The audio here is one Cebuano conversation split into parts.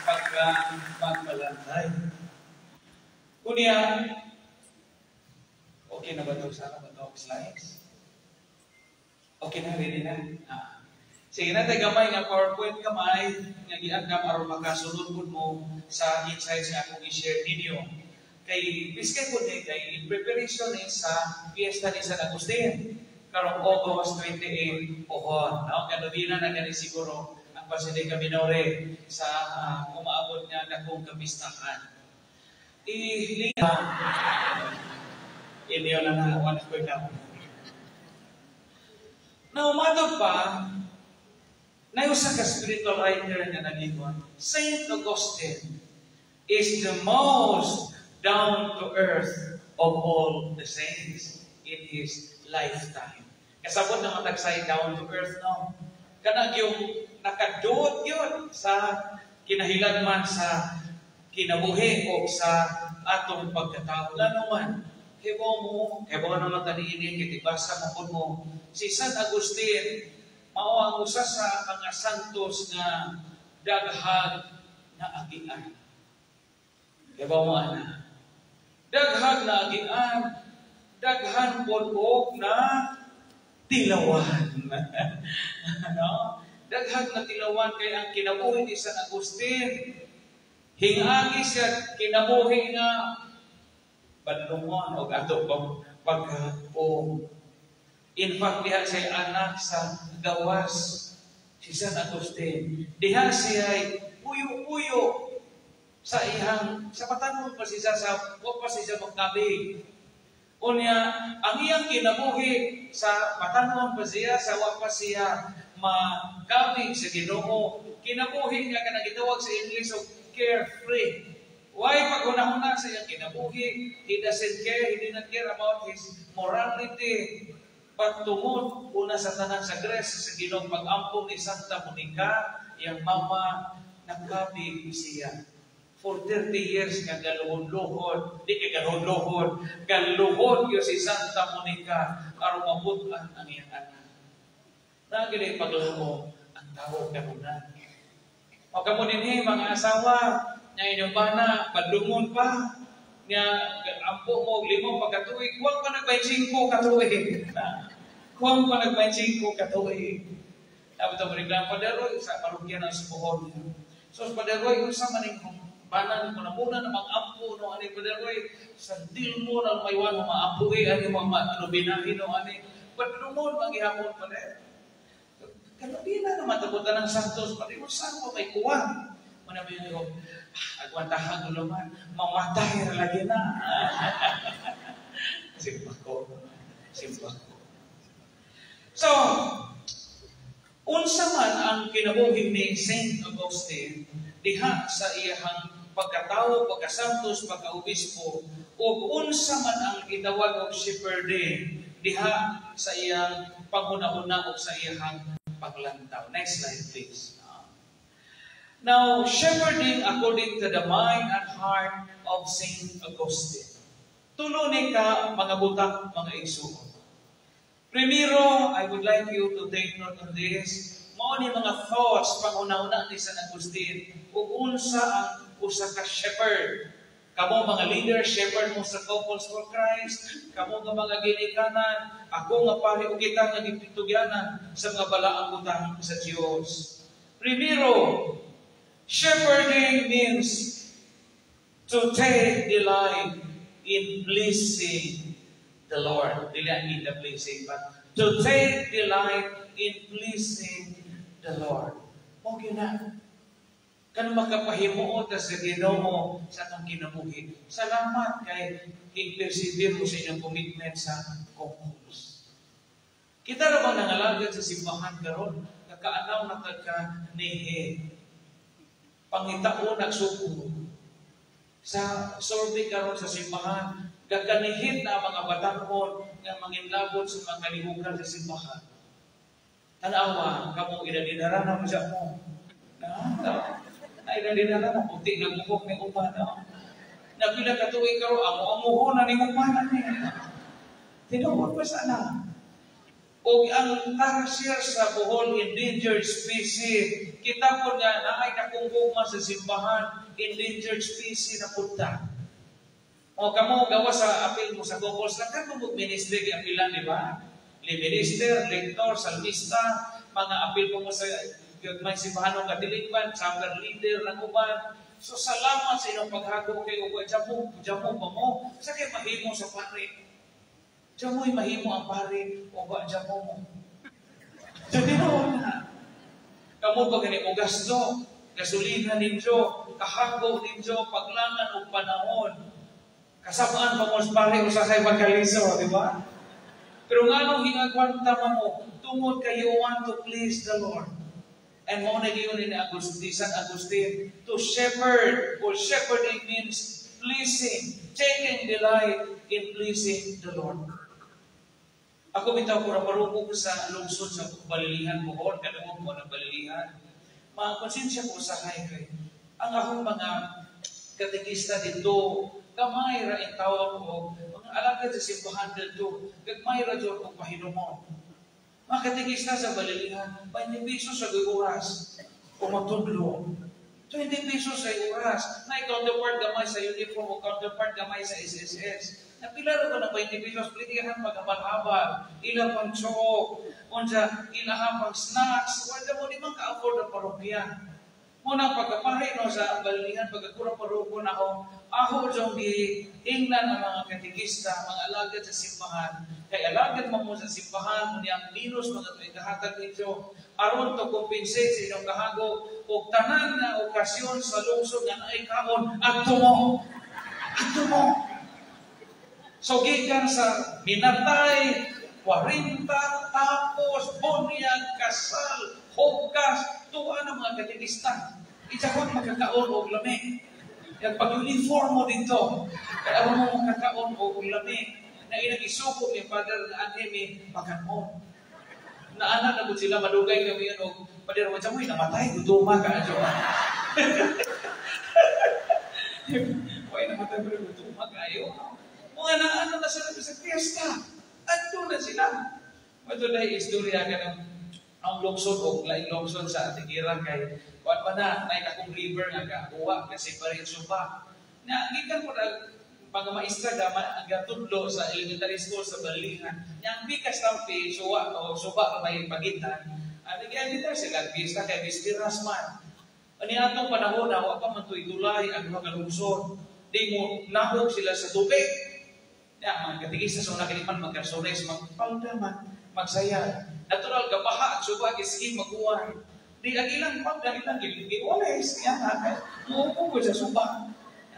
Pagka magbalantay. Unya, okay na ba ito? Sana ba ito slides? Okay na, ready na? Ah. Sige na, tayo gamay nga PowerPoint gamay, nga giagam aron makasunod pud mo sa insights nga akong i-share ninyo. Kay biskan pud ni kay in preparation ni sa fiesta ni San Agustin karong August 28 pohon. No? Ganubina na gani siguro ang Basilica Minore sa umaabot nga dakong kapistahan. Ilinga inyo na na, wala ko'y na. Now, matod pa, na usa ka spiritual writer nga nagingon, "Saint Augustine is the most down to earth of all the saints in his lifetime." Kasabot na matagsay down to earth, no? Kanang yung nakaduot yun sa kinahilagman sa kinabuhi o sa atong pagkatao. Lalo man, hibaw mo, hibaw naman kaniini, kitibasa mo pud mo, si San Agustin, mao ang usa sa mga santos nga daghag na agian. Hibaw mo ana. Daghag na agian, daghan pod og na tilawan. No? Daghag na tilawan kay ang kinabuhi ni San Agustin, hingagi siya kinabuhi nga bandungon og ato pag pagkapo. In fact, diha siya anak sa gawas si San Agustin. Diha siya ay puyo-puyo sa iyang sa batan-on pa siya sa wa pa siya magkabig. Unya, ang iyang kinabuhi sa batan-on pa siya, sa wa pa siya makabig sa Ginoo, kinabuhi nga kanang gitawag sa English og carefree. Why paghuna-huna sa iyang kinabuhi, he doesn't care, he did not care about his morality. But tungod una sa tanan sa grace sa Ginoo, pag-ampo ni Santa Monica, iyang mama, nakabig siya. For 30 years nga galuhod-luhod, di kay galuhod-luhod, galuhod yun si Santa Monica aron mabut-an ang iyang anak. Naa gyud paglaom ang tao kanunan. O kamo dinhi mga asawa, nga inyong bana, badlungon pa, nga ampo mo og 5 pagkatuig, huwag pa nag-25 katuig. Huwag pa nag-25 katuig. Tapos ito, reklamo, "Pader Roy," sa parokya ng Sibuhon. "So, Pader Roy, unsa man ning banan ko na muna na mag-ampo no ani, Pader Roy, sa dilmo na maywan mo maampo eh, ani mga ano binahin no ani, badlungon manggihapon, Pader." Kano di na naman tabutan ng santos, Pader, saan mo may kuwang? Muna mo yun, ah, agwantahan ko naman, mamatay ra lagi na. Simpa ko. Simpa ko. So, unsa man ang kinabuhi ni Saint Augustine diha sa iyahang pagkatao, pagkasantos, pagkaobispo, ug unsa man ang gitawag og shepherding diha sa iyang panghuna-huna ug sa iyang paglantaw. Next slide, please. Now, shepherding according to the mind and heart of Saint Augustine. Tulo ni ka mga butang, mga igsuon. Primero, I would like you to take note on this. Mao ni mga thoughts panghuna-huna ni San Agustin ug unsa ang usa ka shepherd. Kamo mga leader, shepherd mo sa Couples for Christ, kamo nga mga ginikanan, ako nga pari ug kita nga gipitugyanan sa mga balaang butang sa Dios. Primero, shepherding means to take delight in pleasing the Lord. Dili in the pleasing, but to take delight in pleasing the Lord. Okay na. Kano makapahimuot sa Ginoo sa atong kinabuhi. Salamat kay in-persevere mo sa inyong commitment sa couples. Kita ra bang nangalagad sa simbahan karon, kakaanaw na kagka nihi. Pangitaon nagsuko. Sa survey karon sa simbahan, gaganihit na ang mga batan-on nga manginlabot sa mga kalihukan sa simbahan. Tanawa, kamo idadinara na mo siya mo. Na, na, na idadinara na, puti na buhok ni uban. No? Na pila ka tuig karon, amo-amuho na ni uban ni. Tinuod pa sana. O ang tarsier sa Bohol, endangered species. Kita po nga naay dakong gugma sa simbahan, endangered species na punta. O kamo gawa sa apil mo sa couples, lang mo ministry gi apilan, di ba? Li minister, lector, salmista, mga apil mo sa may simbahan ng katilikban, chamber leader ng uban. So salamat sa inyong paghago kay ug jamo jamo pa mo sa kay mahimo sa pare. Jamoy mahimo ang pare o ba jamo mo. So tinuod na. Kamo ba gani mo gasto, gasolina ninyo, kahago ninyo, paglangan og panahon. Kasabaan pa mo sa pare usahay magkaliso, di ba? Pero nganong hingagwanta mo tungod kay you want to please the Lord. And mao na gyud ni Agustin, San Agustin, to shepherd or shepherding means pleasing, taking delight in pleasing the Lord. Ako bitaw pura paroko ko sa lungsod sa Balilihan, Bohol, kadungog mo ng Balilihan. Makonsensya ko sa kay ang akong mga katekista dito, gamay ra in tawon o mga alagad sa simbahan dito, gagmay ra jud og pahinumon. Mga katekista sa Balilihan, 20 pesos sa oras o magtudlo. 20 pesos sa oras. Na counterpart gamay sa uniform o counterpart gamay sa SSS. Napila ra ba ng 20 pesos, plitihan paghabal-habal, ilang pang chook, unsa ilaha pang snacks, wala mo di man ka-afford ang parokya. Muna pagkapari no sa Balilihan, pagkakura paroko na ako, ako jong gi ingnan ang mga katekista, mga alagad sa simbahan. Kay alagad mo mo sa simbahan, mo niyang minus mga tuig kahatag ninyo, aron to compensate sa inyong kahago, og tanan na okasyon sa lungsod nga naay kaon, adto mo. Adto mo. So gikan sa minatay, 40, tapos, bunyag, kasal, hugas, tuwa ng mga katekista. Itsakon makakaon og lami. Yan pag-uniform mo dito, kaya aron mo makakaon og lami. Na inang isuko ni Father na anhi mi pagkaon. Naana na gud sila madugay kami yun og Father, wa mo namatay gutuma ka adyo. Way namatay pero gutuma kayo. Mga naano na sila sa fiesta. Adto na sila. Mato na istorya ka ng ang lungsod o laing lungsod sa Antiquera kay kuan pa na nay akong river nga gakuha kasi pa rin suba. Na gikan ko na pagmaestra gama gatudlo sa elementary school sa Balilihan. Nya ang bikas tampi suwa o suba may pagitan. Ano gyud dito sila pista kay bispiras man. Ani atong panahon na wa pa man to'y tulay ang mga lungsod. Di mo nahog sila sa tubig. Ya, mga katigista sa una kinipan magkarsunes, magpalda man, magsaya. Natural, gabaha at suba, giskin, maguwan. Di ang ilang palda, ilang giwales. Ya, muupo ko sa suba.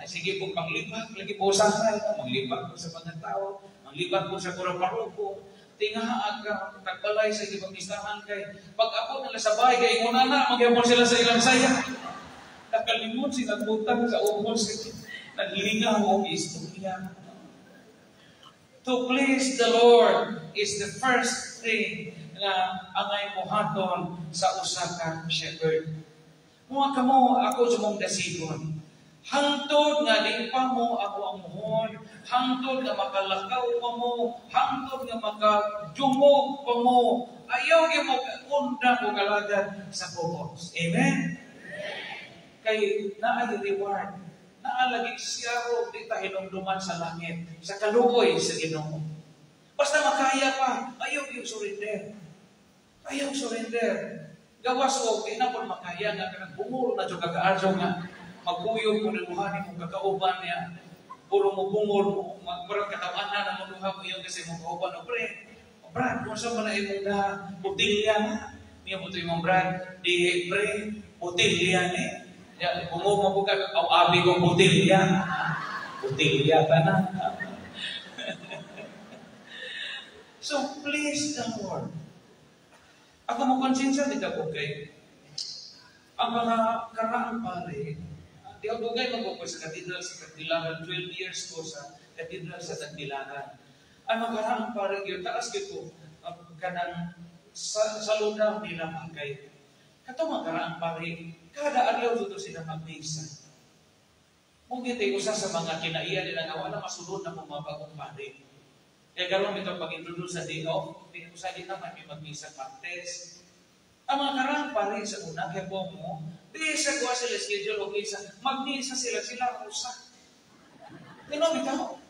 Sige po, panglibak, lagi po usahay, manglibak po sa mga tao, manglibak po sa kurang paroko. Tinga aga, tagbalay sa ibang kay. Pag ako nila sa bahay, kay inguna na, magyapon sila sa ilang saya. Nakalimot sila butang sa ubos. Naglingaw og istorya. To please the Lord is the first thing na angay buhaton sa usa ka shepherd. Mga kamo, ako sa mong dasigon. Hangtod nga di pa mo ako ang muhon, hangtod nga makalakaw pa mo, hangtod nga makajumog pa mo, ayaw gyud mo undang og alagad sa kubos. Amen? Kay naay reward. Naalagi siyaro di ta hinumduman sa langit, sa kaluoy sa Ginoo. Basta makaya pa, ayaw yung surrender. Ayaw surrender. Gawas og di na pud makaya nga kanang bungol na jud kagaadyo nga magkuyog kung niluhanin mong kakauban niya. Puro mo bungol mo, magparang katawanan na mo duha mo iyong kasi mong kauban. O pre, o Brad, kung saan man na imong na botilya nga. Niya mo ito imong Brad, di pre, botilya ni. Ya, bungol mo po ka, aw abi kong botilya. Botilya ta na. So, please the Lord. Ako mo konsensya dito ko kay ang mga karaang pare, di ako dugay mag sa katedral sa Tagbilaran, 12 years ko sa katedral sa Tagbilaran. Ang mga karaang pare, yun, taas ko kanang sa nila kay katong mga karaang pare, kada adlaw dito sila magmisa. Mungkin tayo usa sa mga kinaiya nila nga wala masunod na mga bagong pare. Kaya karon ito pag-introduce sa day off, di ko sa kita may magmisa Martes. Ang mga karang pare sa una, kaya po mo, di sa kuha sila schedule o misa, magmisa sila, sila usa. Tino bitaw.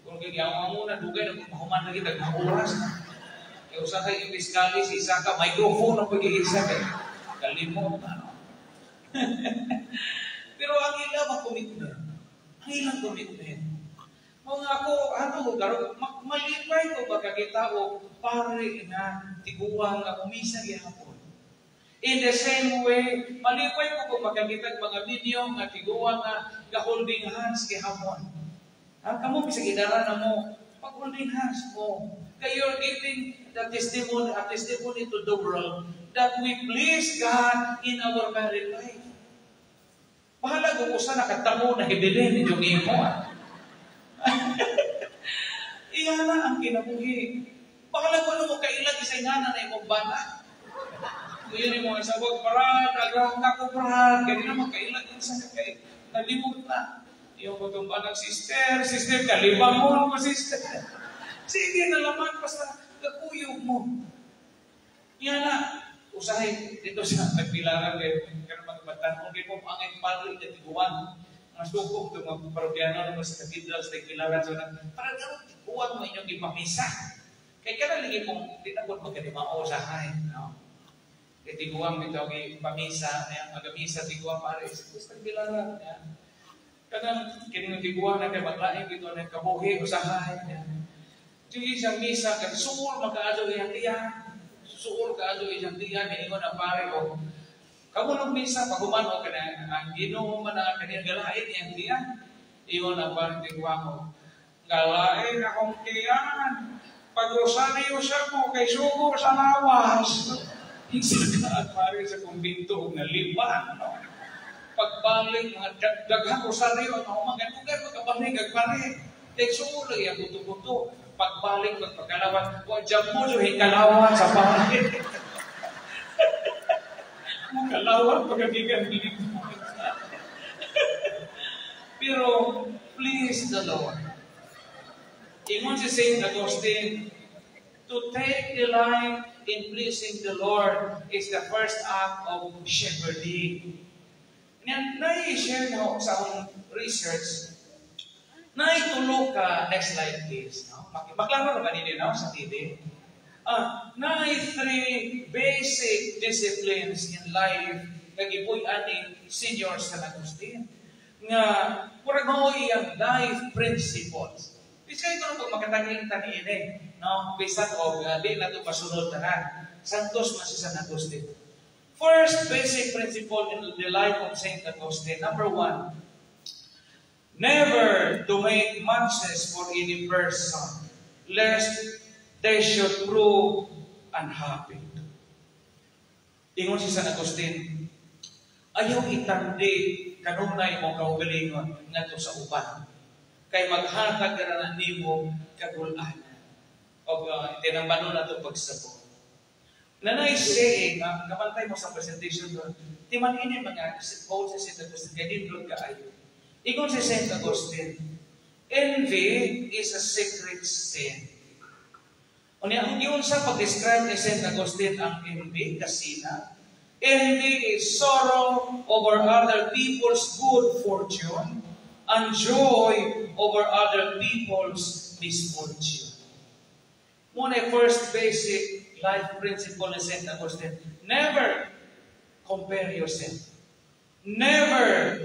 Kung kaya ang muna, dugay na kung mahuman na kita, mga oras na. Kaya usa kay imbis kalis, isa ka, microphone ang pag-iisa kay kalimot na. No? Pero ang ilang commitment, ang ilang commitment. Mga ako, ano ko, garo, malipay ko makakita o pare nga tiguang nga umisa gihapon. In the same way, malipay ko kung makakita mga minyo nga tiguang nga ga-holding hands gihapon. Ha? Kamo bisag idara na mo, pag holding hands mo, kay you're giving the testimony, a testimony to the world that we please God in our married life. Bahala kung usa nakatamo na hibilin inyong imo. Iya na ang kinabuhi. Bahala ko ano mo kailag isay nga na imong bana. Ngayon yung mga sabag, "Brad, agrang ako, Brad." Ganyan na magkailag isa ka kay nalimot na. Yung kutong banag, "Sister, sister, kalibangon ko, sister." Sige na laman, basta kakuyog mo. Yan na, usahay dito sa nagbilangan kay karon mga batan kay po ang padre nga tiguan mga suko to mga parokyano no sa cathedral sa tagbilaran sa para karon tiguan mo inyong gipamisa kay kana lagi pong di na pud magkadimao usahay, no? Kay tiguan bitaw gi pamisa niya, magamisa tiguan pare sa tagbilaran niya, kanang kining tiguan na kay maglain bitaw na kabuhi usahay niya. Sige siyang misa kay suol makaadyo iyang tiyan. Suol kaadyo iyang tiyan, niingon ang pare ko. Kamo nung misa paghuman o kana ang Ginoo man ang kaniyang galain iyang tiyan. Ingon ang pare tiguan ko. "Galain akong tiyan. Pag rosaryo siya mo kay sugo sa lawas." Isa ka ang pare sa kumbinto og naliban. No? Pagbalik mga daghang rosaryo ang human kay dugay magkabalik ag pare. Kay sugo lagi ang buto-buto. Pagbalik magpagkalawan, wa jam mo so hikalawan sa pare. Kalawan pagkagigan. Pero please the Lord. Ingon si Saint Augustine, to take delight in pleasing the Lord is the first act of shepherding. Yan, nai-share na sa akong research, naitulo ka, next slide please. No? Maklaro na ba ninyo, no, sa TV? Naay three basic disciplines in life nga gipuy-an ni Senior San Agustin. Nga, murag mao iyang life principles. Bisay ito pag makatanging taniin eh, no? Bisan og di na ito pasunod tanan. Santos man si San Agustin. First basic principle in the life of Saint Augustine, number one, never to make matches for any person, lest they should prove unhappy. Ingon si San Agustin, ayaw itandi kanunay mo kaugalingon ngadto sa uban. Kay maghatag ra na nimo kagul-an. O tinambanon na ito pagsabot. Nanay saying, nga kabantay mo sa presentation doon, timan ini mga quotes si Saint Augustine, kay nindot kaayo. Ingon si Saint Augustine, envy is a secret sin. Unya, ang yun sa pag-describe ni Saint Augustine ang envy, kasina. Envy is sorrow over other people's good fortune and joy over other people's misfortune. Muna first basic life principle ni Saint Augustine, never compare yourself. Never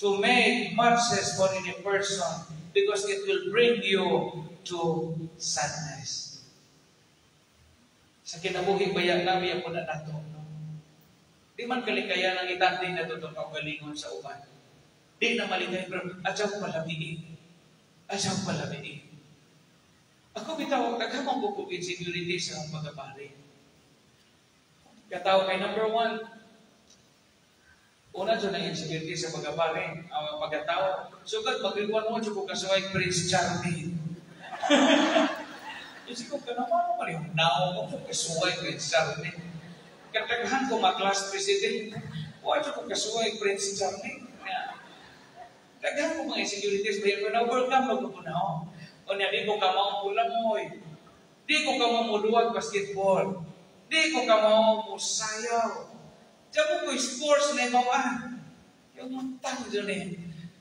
to make matches for any person because it will bring you to sadness. Sa kinabuhi baya nabi ako na nato. No? Di man kalikayan ang itandi na itong kaugalingon sa uban. Di na malikay, pero adyaw palamiin. Adyaw palamiin. Ako bitaw, daghan ko insecurity sa akong pagkapari. Kataw kay number one, una dyan ang insecurity sa pagkapari, ang pagkatao. Sugad, magriwan mo, ko kasuway Prince Charming. Isip ko, kanama naman yung nao ko, kasuway Prince Charming. Kataghan ko ma-class president. Wala ko kasuway Prince Charming. Daghan ko mga insecurities, pero na-overcome ko na. O niya, di ko kamao mulangoy. Di ko kamao muduwag basketball. Di ko kamao musayaw. Diyan mo ko sports na imawaan. Yung muntang dyan eh.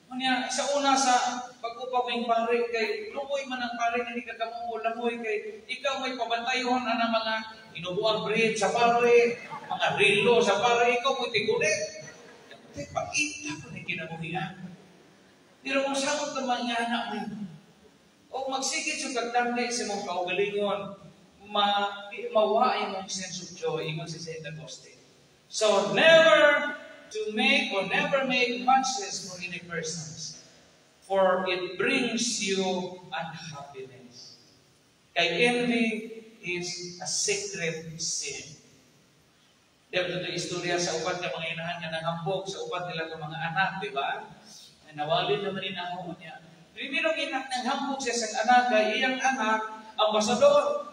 Unya, sa una sa pag-upa mo pare kay luoy man ang pare nga di ka kamo langoy kay ikaw may pabantayon ana mga inubuang bridge sa pare, mga rilo sa pare, ikaw mo tigulit. Kay paita ko ni kinabuhian. Pero kung samot naman nga anak mo, o magsigit sa pagtangay sa mong kaugalingon, mawa imong sense of joy, ingon si Saint Augustine. So, never to make or never make matches for any persons, for it brings you unhappiness. Kay envy is a secret sin. Di ba ito istorya sa uban nga mga inahan nga nanghambog sa uban nila nga mga anak, di ba? Nawalin naman ni nahon niya. Primero ginak nanghambog siya sa anak kay iyang anak ambasador.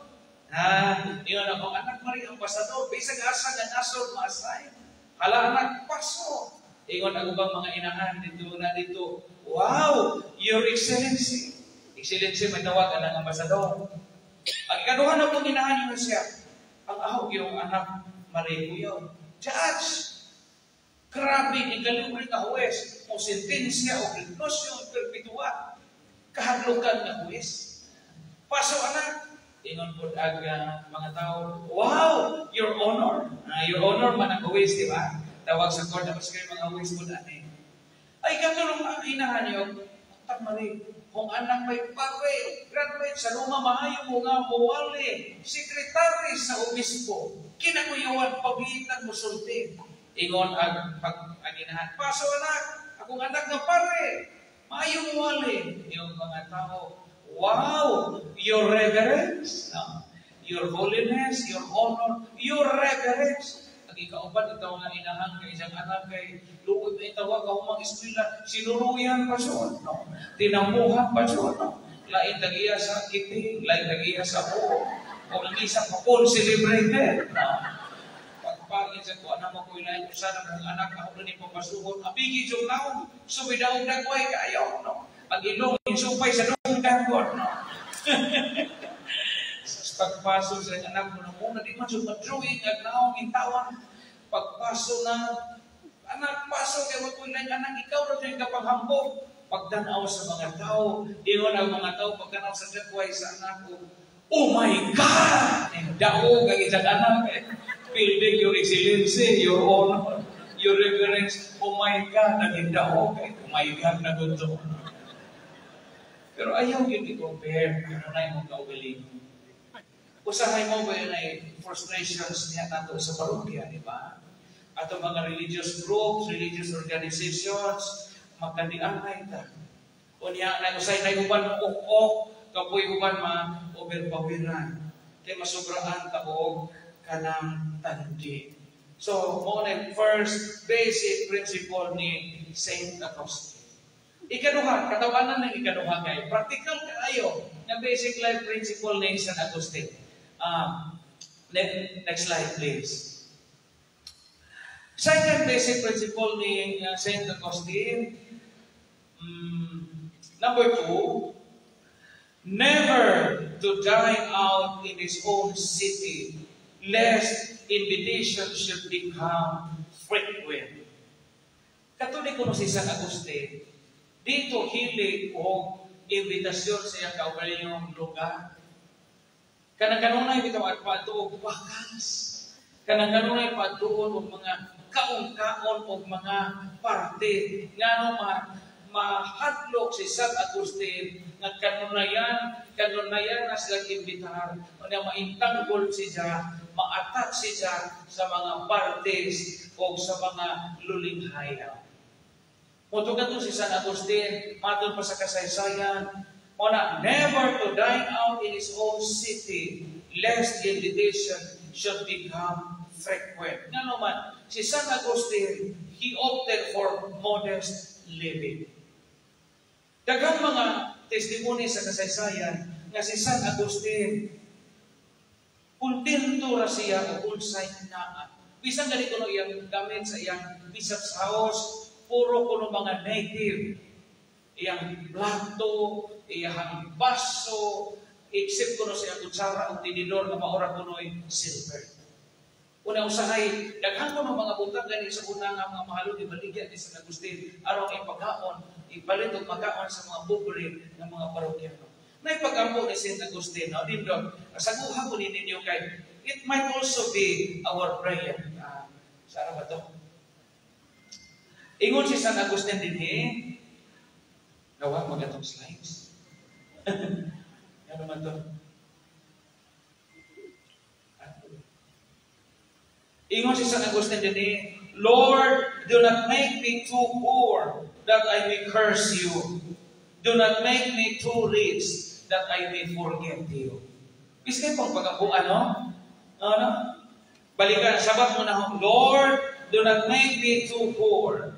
Ha, ingon akong anak mari ambasador, bisag asa nga nasod maasay. Hala anak, paso. Ingon ang ubang mga inahan dito na dito. "Wow, Your Excellency." Excellency may tawag ang ambasador. Ang ikaduha na pong inahan yun siya. Ang ahog yung anak mari kuyaw. Judge. Grabe, ikalibre nga huwes. O sentensya o reclusion perpetua. Kahadlukan nga huwes. Paso anak. Ingon po ag mga tao, "Wow, Your Honor." Your Honor man ang huwes, di ba? Tawag sa court, tapos kayo mga huwes po dani. Ay, katulong ang inahan niyo, mali, kung anak may pare, graduate sa Roma, maayo mo nga muwali, sekretary sa obispo, kinakuyawan, pagitan mo sulti. Ingon ang pag ang inahan, "Paso anak, akong anak nga pare, maayo muwali." Yung mga tao, "Wow, Your Reverence, no? Your Holiness, Your Honor, Your Reverence." Ang ikauban itaw nga inahan kay isang anak kay luod na itawag ako mga eskwela, sinuruyan pa siya, no? Tinambuhan pa siya, no? Lain tagiya sa kiting, lain tagiya sa buo. O ang isang papon celebrated, no? Pagpangin sa kuha na mo ko ilain ko sana mong anak ako na ni pamasuhon, abigi yung naong, sumidaong dagway kayo, no? Ang ilong, insupay sa dunggan ko, no? Sa pagpaso sa anak mo na muna, di man siya ma-drawing, ag naong intawan. Pagpaso na, anak, paso kay wag ko anak, ikaw na yung kapanghambog. Pagdanaw sa mga tao, ingon ang mga tao, pagdanaw sa dagway sa anak ko, "Oh my God!" Daog ang isang anak. Building Your Excellency, Your Honor, Your Reverence, oh my God, naging daog. Oh my God, na gusto. Pero ayaw yun i-compare kung na imong kaugalingon. Usahay mo ba yun ay frustrations niya nato sa parokya, di ba? Ato mga religious groups, religious organizations, magkandianay ta. O niya, na usay na uban mo ok, kapoy uban ma overpoweran. Kay masubraan ta og kanang tandi. So, mo na first basic principle ni Saint Augustine. Ikaduha, katawanan ng ikaduha kay practical kaayo nga basic life principle ni San Agustin. Next slide, please. Second basic principle ni Saint Augustine, number two, never to dine out in his own city, lest invitations should become frequent. Katulik ko no si San Agustin, dito hilig og imbitasyon sa iyang kaugalingong lugar. Kanang kanunay bitaw at paadto og bakas. Kanang kanunay paadtoon og mga kaon-kaon og mga parte. Ngano ma mahadlok si San Agustin nga kanunayan kanunayan na sila imbitar o maintanggol siya, ma-attach siya sa mga parties o sa mga lulinghayaw. Mao to si San Agustin, matod pa sa kasaysayan, ona never to dine out in his own city, lest invitation should become frequent. Nga naman, si San Agustin, he opted for modest living. Daghang mga testimony sa kasaysayan nga si San Agustin, kontento ra siya og unsay naa. Bisan gani kuno iyang gamit sa iyang bishop's house, puro kuno mga native. Iyang plato, iyang baso, except kuno sa iyang kutsara o tinidor nga maura kuno'y silver. Una usahay, daghan kuno mga butang gani sa una nga mga mahalon ibaligya ni San Agustin aron ipakaon, ipalit og makaon sa mga pobre nga mga parokyano. Nay pagampo ni Saint Agustin, no, dindot, saguha ko ni ninyo kay it might also be our prayer. Sara ba to? Ingon si San Agustin dinhi, gawa magatong slides. Ano man to? Ingon si San Agustin dinhi, "Lord, do not make me too poor that I may curse you. Do not make me too rich that I may forget you." Biskay pang pag-ampo, ano? Ano? Balikan, sabat mo na, "Lord, do not make me too poor.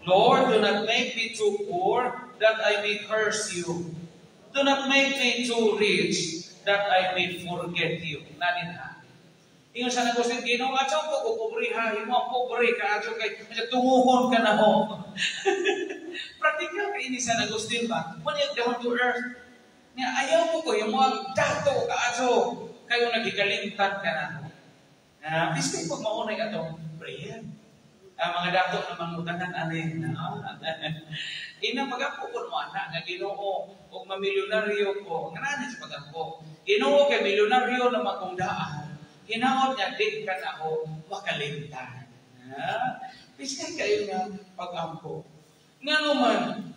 Lord, do not make me too poor that I may curse you. Do not make me too rich that I may forget you." Nanin ha? Ingon sa Agustin, "Ginoo, adyo ko ko pobre ha, himo ang pobre ka adyo kay tunguhon ka na ho." Practical kay ni San Agustin ba? Mo down to earth. Nya ayaw mo ko himo ang dato ka adyo kayo nagikalimtan ka na ho. Biskay pag maunay atong prayer. Ang mga dato na mangutanan ani. No? Ina magampo ko mo anak nga, "Ginoo, og mamilyonaryo ko." Nga sa pagampo. "Ginoo, kay milyonaryo na makong daan. Hinaot nga di ka na ako makalimtan." Ha? Biskay kayo nga pagampo. Nga naman,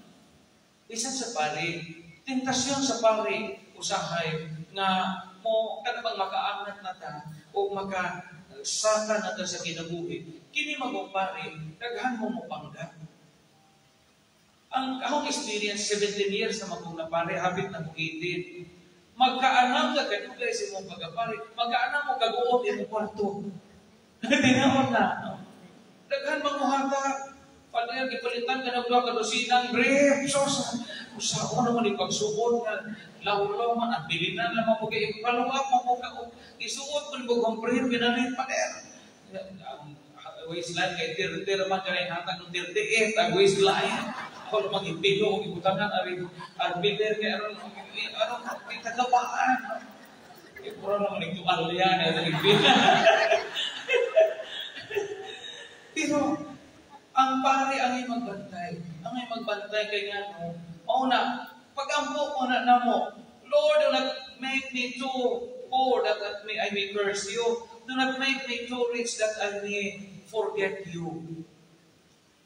bisan sa pari, tentasyon sa pari, usahay, nga mo kanabang makaangat na ta o maka saka na ta sa kinabuhi, kini magong pari, daghan mo mo panggap. Ang akong experience, 17 years na magong na pari, hapit na mugitin. Magkaanam ka kadugay sa imong pagapari, magkaanam mo kaguot imong kwarto. Tinawag na. No? Daghan manguhata, pag gipalitan ka ng duha ka dosinang brief, so sa usaon naman ipagsuot nga lawlaw man at bilinan lamang mo kay ipaluap mo ka isuot mo ni kong brief binalit pa der. Ang waistline kay tir-tir man kay hatag ng 38 ang waistline. Ako lang ipilo og ibutangan ari arbiter kay aron aron may tagabaan. Eh, puro naman itual yan eh, ipilo. Pero ang pare ang ay magbantay. Ang ay magbantay kay nga no, mauna, pag-ampo mo na namo, "Lord, do not make me too poor that I may curse you. Do not make me too rich that I may forget you."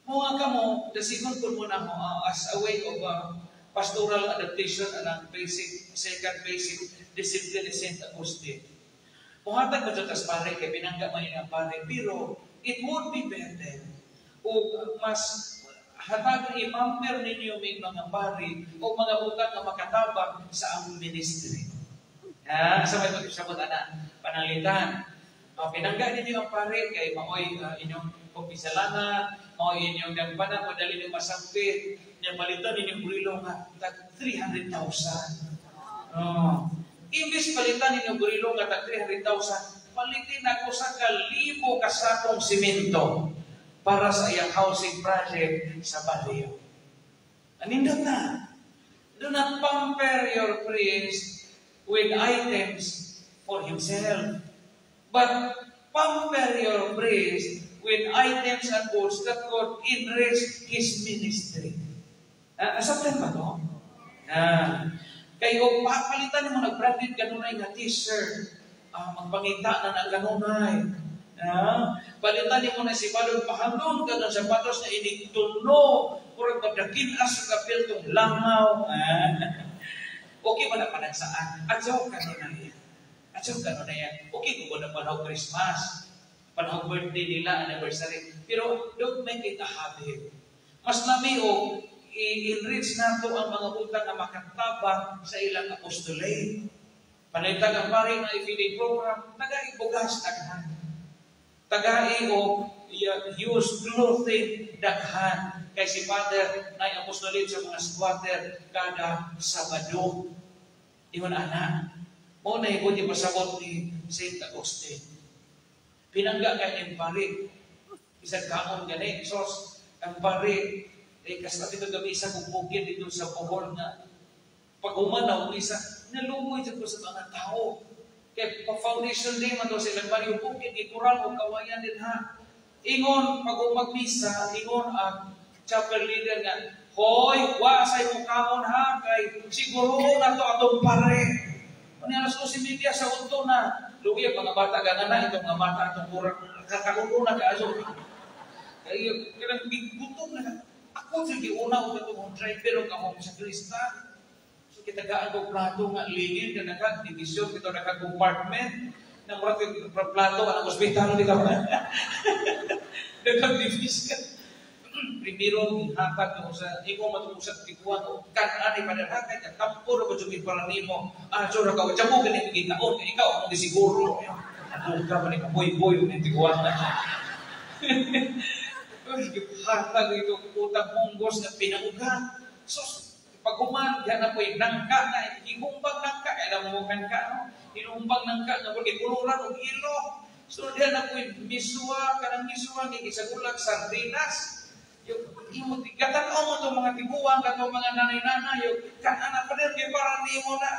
Mga kamo, dasigon po mo na mo as a way of pastoral adaptation and ang basic, second basic discipline ni Saint Augustine. Muhatag ko dyan pare, kay binangga man ang pare, pero it would be better o mas hatagan ipamper ninyo may mga pari o mga butang nga makatabang sa among ministry. Ha? Sa may pag-isabot ana, pananglitan. Pinangga ninyo ang pare kay maoy inyong pagpisalanan, maoy inyong dagpanan, madali ninyo masangpit, niya palitan ninyong burilo nga tag 300,000. Oh. Imbis palitan ninyong burilo nga tag 300,000, palitin ako sa kalibo kasakong simento para sa iyang housing project sa barrio. Anindot na. Do not pamper your priest with items for himself, but pamper your priest with items and goods that could enrich his ministry. Asabtan ba to? Kay og palitan mo nag-branded kanunay nga t-shirt, magpangita na na kanunay. Palitan nimo na si Balon pahandon ka ng sapatos na inigtuno, murag madakin as sa kapil tong langaw. Okay ba na panagsaan? Adyaw kanunay. Adyaw kanunay. Okay kung na panahon Christmas, panahon birthday nila, anniversary. Pero don't make it a habit. Mas lami o i-enrich nato ang mga butang nga makatabang sa ilang apostolate. Panitag ang pare nga i-feeding program, tagai bugas daghan. Tagai o use clothing daghan. Kay si Father na apostolate sa mga squatter kada Sabado. Ingon ana. Mo na ibon pasabot ni Saint Augustine. Pinangga kay ang pari. Isang kaon gani, sos, ang pari, Kay kas dito gabi sa kong bukid dito sa Bohol nga pag-human na isa, naluoy jud ko sa mga tao. Kay pa foundation day man to sa ilang baryo bukid, itural o kawayan din ha. Ingon pag magmisa, ingon ang chapel leader nga, "Hoy, wa say mo kamon ha, kay siguro na to atong pare." Ano, alas 11:30 sa unto na. Luya mga bata gana itong mga bata itong murag kakakuno na kaayo. Kay kanang gigutom na. Ako jud giuna og katong driver og akong sakrista. So kitagaan ko plato nga lingin ka naka division kita naka compartment na murag plato ang ospital bitaw. Naka division. Primero gihatag ko sa imo matong sa tiguan o kan ani padarhakay ka kampo ra ba jud para nimo. Ah, so ra ka jamo gani gitaon kay ikaw ang gisiguro. Ano ka man ni boy-boy ni tiguan na. Hatag ito utang munggos na pinaugan. So, pag human, diyan na po yung nangka na, ihumbang nangka, kaya alam mo nangka, no? Inumbang nangka, nga po, ikuluran og ilo. So, diyan na po yung miswa, kanang miswa, gisagulag sardinas. Yung, imo, gatanaw mo itong mga tiguang, katong mga nanay-nanay, yung, kanana pa rin, para mo na.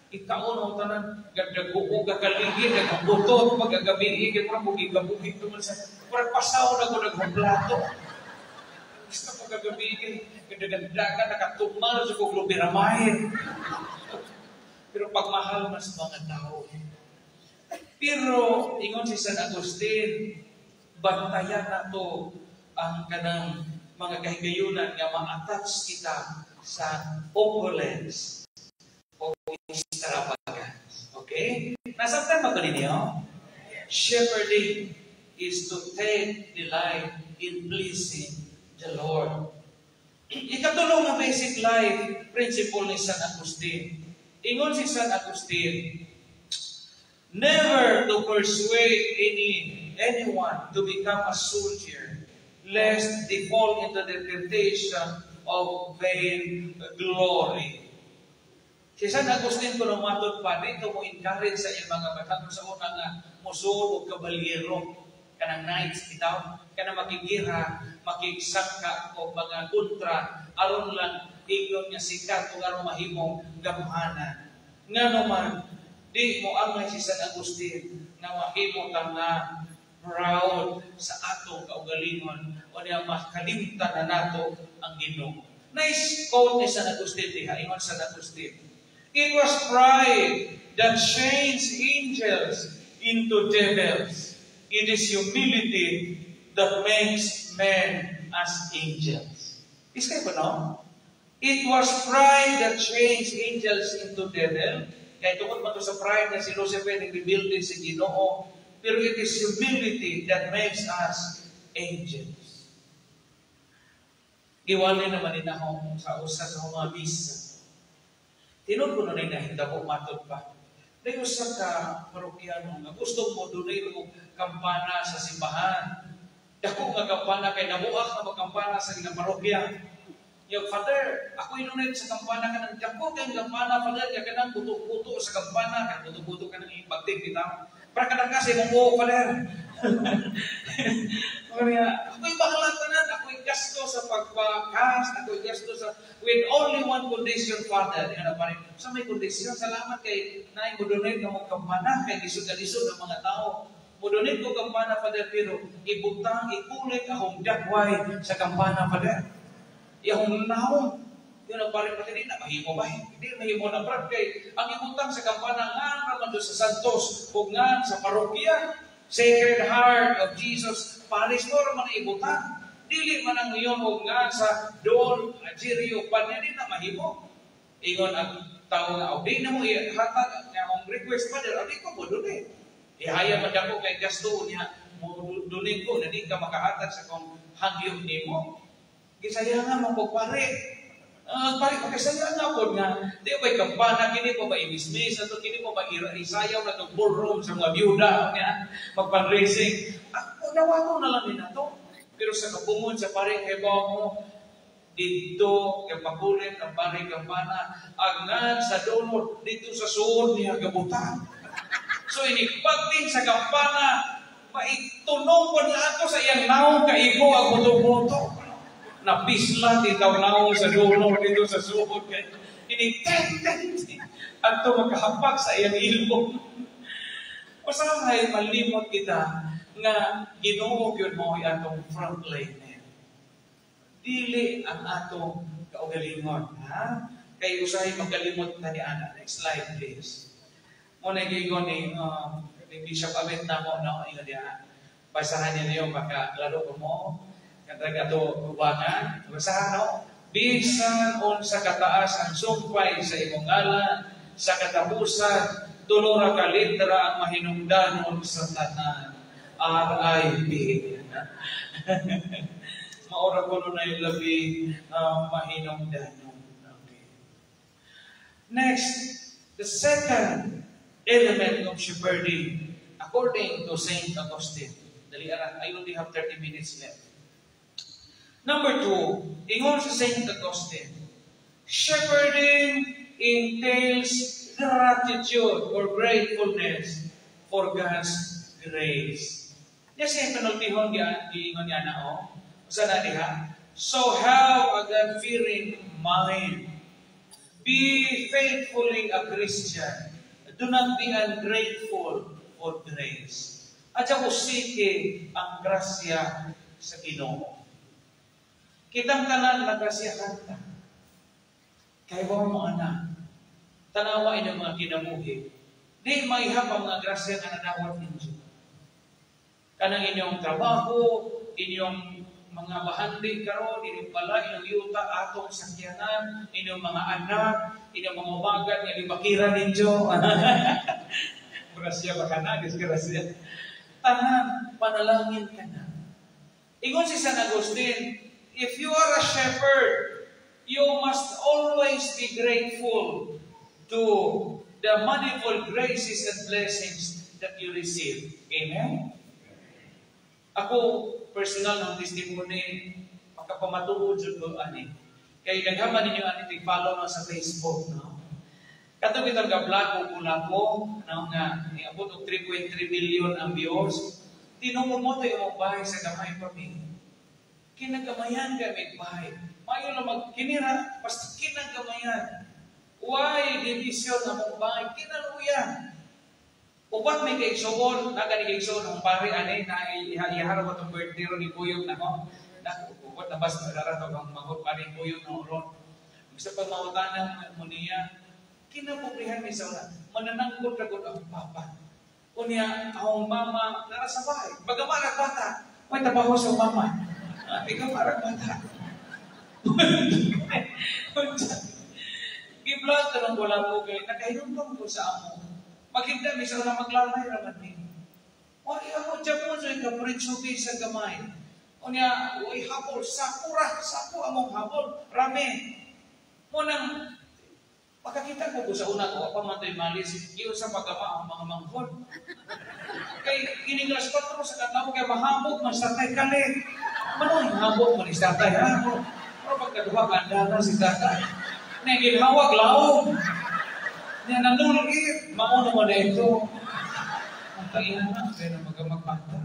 Ikaon mo tanan, gadaguo, gagaligid, nagabutot, pagkagabi, kaya parang bugig-gabugig naman sa, parang pasaw na ko naghuplato. Gusto pagkagabi, kadagandagan, nakatumal sa kong loperamide. Pero pagmahal man sa mga tao. Pero, ingon si San Agustin, bantayan na to ang kanang mga kahigayunan nga ma-attach kita sa opulence o extravagance. Okay? Nasabtan ba ninyo? Shepherding is to take delight in pleasing the Lord. Ikatulong nga basic life principle ni San Agustin. Ingon si San Agustin, "Never to persuade anyone to become a soldier, lest they fall into the temptation of vain glory." Si San Agustin ko matod pa dito mo encourage sa iyang mga batanon sa una nga musuod og kabalyero, kanang knights bitaw, kanang makigira, makigsangka o mga kontra aron lang ingon nga sikat o aron mahimong gamhanan. Ngano man di mo angay si San Agustin nga mahimo ta nga proud sa atong kaugalingon o niya makalimtan na nato ang Ginoo. Nice quote ni San Agustin diha. Ingon San Agustin, "It was pride that changed angels into devils. It is humility that makes men as angels." Is kayo ba, no? It was pride that changed angels into devil. Kaya tungod man to sa pride na si Lucifer nagrebuild sa Ginoo. Pero it is humility that makes us angels. Giwali naman ni ako sa usa sa mga misa. Tinuod ko na nahitabo matod pa. Dahil usa ka parokyano nga gusto mo donate og kampana sa simbahan. Dako nga kampana kay nabuak nga magkampana sa ilang parokya. Yung, "Father, ako inunate sa kampana," kanang dako kay kampana, Father, kay kanang buto-buto sa kampana, kanang buto-buto kanang ipagtig bitaw. Para kanang kasi mong buo, Father. Kaya, ako'y bahala tanan, ako'y gasto sa pagpa-cast, ako'y gasto sa, with only one condition, Father. Yan na pa rin. Sa may kondisyon, salamat kay naay mo donate nga mo kampana, kay lisod na lisod ang mga tao. Mo donate ko kampana, Father, pero ibutang, ikulit akong dagway sa kampana, Father. Iyahong naong. Yun ang pare pati di na mahimo ba? Hindi mahimo na, brad, kay ang ibutang sa kampana nga raman do sa Santos ug nga sa parokya Sacred Heart of Jesus Parish mo raman ibutang. Dili man ang iyon og nga sa Don Agerio Panya, di na mahimo. Ingon ang tao nga, "Di na mo ihatag nga akong request, Father, di ko mo donate. Ihaya man dako kay gasto niya mo donate ko na di ka makahatag sa kong hangyo nimo." Gisaya nga mo ko pare. Pare ko kasaya nga po nga di ba kampana kini pa ba imismis ato kini pa ba isayaw na tong ballroom sa mga byuda nga mag-fundraising. Ako dawato na lang din ato. Pero sa kabungod sa pare kay mo dito kay pakulit ang pare kampana angan sa donor dito sa suod niya gabutan. So inigpagting sa kampana maitunog po na ato sa iyang naong kaigo ang buto-buto. Napisla ti tawnaw sa dulo dito sa suhod kay ini ten ten adto makahapak sa iyang ilong. Usahay malimot kita nga Ginoo gyud mo atong frontliner. Dili ang atong kaugalingon, ha? Kay usahay magkalimot ta ni ana. Next slide, please. Mo na giingon ni Bishop Abet namo, no, ingon diha. Basahan niyo maka klaro ko mo. Katag ato ubangan, basahan, no. Bisan unsa kataas ang sumpay sa imong ngalan, sa katapusan, tulo ra ka litra ang mahinungdanon sa tanan. R.I.P. Maura ko na yung labi mahinungdanon. Okay. Next, the second element of shepherding, according to Saint Augustine. Dali ara, I only have 30 minutes left. Number two, ingon si Saint Augustine, shepherding entails gratitude or gratefulness for God's grace. Niya siya panultihon giingon niya na oh. Usa na diha? So have a God-fearing mind. Be faithfully a Christian. Do not be ungrateful for grace. At saka usiki ang grasya sa Ginoo. Kitang tanan nagrasyahan ta. Kay wa mo anak. Tanawa inyong mga kinabuhi. Di maihap ang mga grasya nga nadawat ninyo. Kanang inyong trabaho, inyong mga bahandi karon, inyong balay, inyong yuta, atong sakyanan, inyong mga anak, inyong mga umagan nga gibakiran ninyo. Grasya ba ka na? Disgrasya. Tanan, panalangin ka na. Ingon si San Agustin, if you are a shepherd, you must always be grateful to the manifold graces and blessings that you receive. Amen? Ako, personal ng testimony, makapamatuod jud ko ani. Kay daghan man ninyo ani tig-follow na sa Facebook, no? Kato bitong ga-vlog ko kula ko, no, nga niabot og 3.3 million ang views. Tinuod mo to yung bahay sa gamay pa mi. Kinagamayan kami bahay. Mayo lang magkinira, basta kinagamayan. Why division among bahay? Kinaluyan. Upat may kaigsuon, naga ni kaigsuon ang pare ani na iharap atong birthday ron ni Kuyog na ko. Na upat na bas nagara to ang manghod pa ni Kuyog na ron. Bisa pag mautanan mo niya, kinapobrihan mi sa una, mananangkot ra gud ang papa. Unya, akong mama nara sa bahay. Bagaman ang bata, may trabaho sa mama. Ikaw parang bata. Gi-vlog ka ng wala ko kay nakahinumdum ko sa amo. Maghigda mi sa una maglalay ra man ni. Why ako Japon sa kapritsyo sa gamay. Unya, uy habol sako ra, sako among habol, rame. Munang makakita ko sa una ko pa man to'y malis, giyon sa pagama ang mga manghod. Kay kining alas 4 sa kadlaw kay mahamog man sa tatay kalit. Manoy hamog man si tatay ha. Pero pagkaduha ka andana si tatay. Nagilhawag laom. Nya nanulgit, mao na mo na ito. Ang kailan na, pero magamagbata.